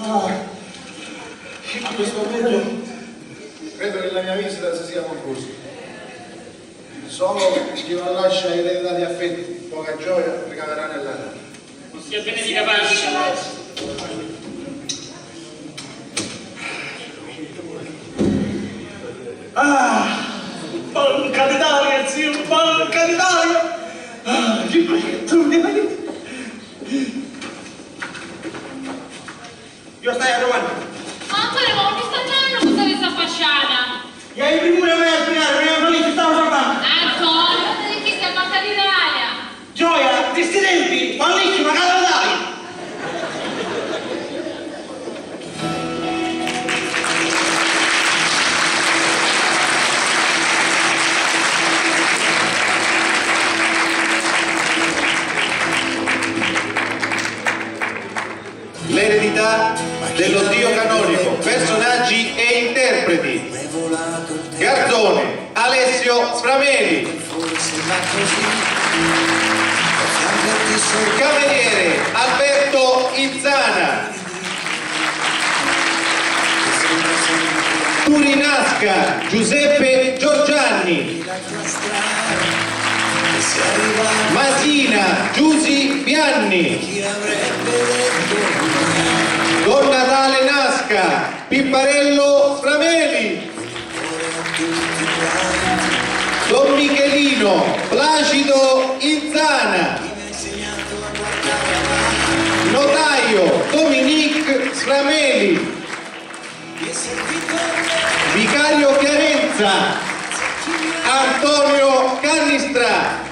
Ah, a questo punto credo che la mia visita si sia conclusa. Solo chi va lascia eredità di affetti, poca gioia, ricavaranno e lana. Ossia bene di cavalli. Ah! Banca d'Italia, zio, Banca d'Italia! Ah, che bello! Io stai a Roma. Ma Antonio, ma non mi sta andando questa resa fasciata? E hai prima una mia spiegare, non mi fai che stavo salvando. Antonio, non ti dici che sei a Banca d'Italia. Gioia, ti sti tempi, ma lì ci magari dai. L'eredità dello zio canonico, personaggi e interpreti. Garzone, Alessio Sframeli. Cameriere, Alberto Inzana. Purinasca, Giuseppe Giorgianni. Masina, Giusi Bianni. Don Natale Nasca, Pipparello Frameli. Don Michelino, Placido Inzana. Notaio, Dominique Sframeli. Vicario Chiarenza, Antonio Cannistra.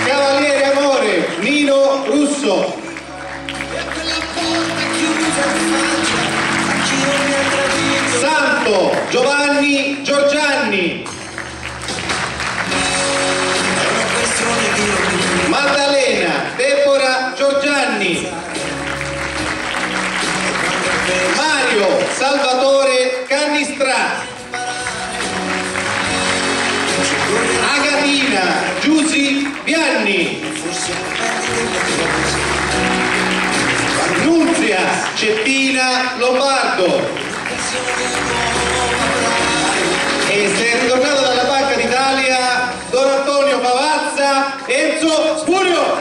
Cavaliere Amore, Nino Russo. Santo, Giovanni Giorgianni. Maddalena, Deborah Giorgianni. Mario, Salvatore Cannistra. Agatina, Giusy Bianni. Nunzia, Cettina Lombardo. E si è ritornato dalla Banca d'Italia Don Antonio Pavazza, Enzo Spurio.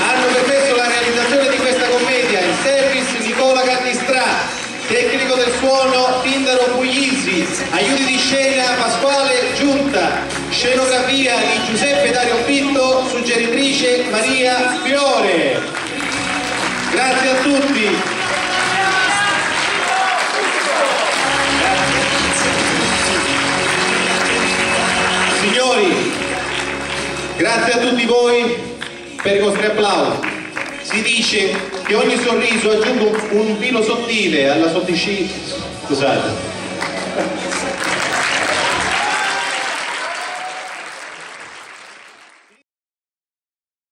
Hanno permesso la realizzazione di questa commedia in service Nicola Cannistrà, tecnico del suono Tindaro Puglisi, aiuti di scena Pasquale Giunta, scenografia di Giuseppe Dario Pinto, suggeritrice Maria Fiore. Grazie a tutti. Signori, grazie a tutti voi per i vostri applausi. Si dice che ogni sorriso aggiunge un, un filo sottile alla sottisci-, scusate.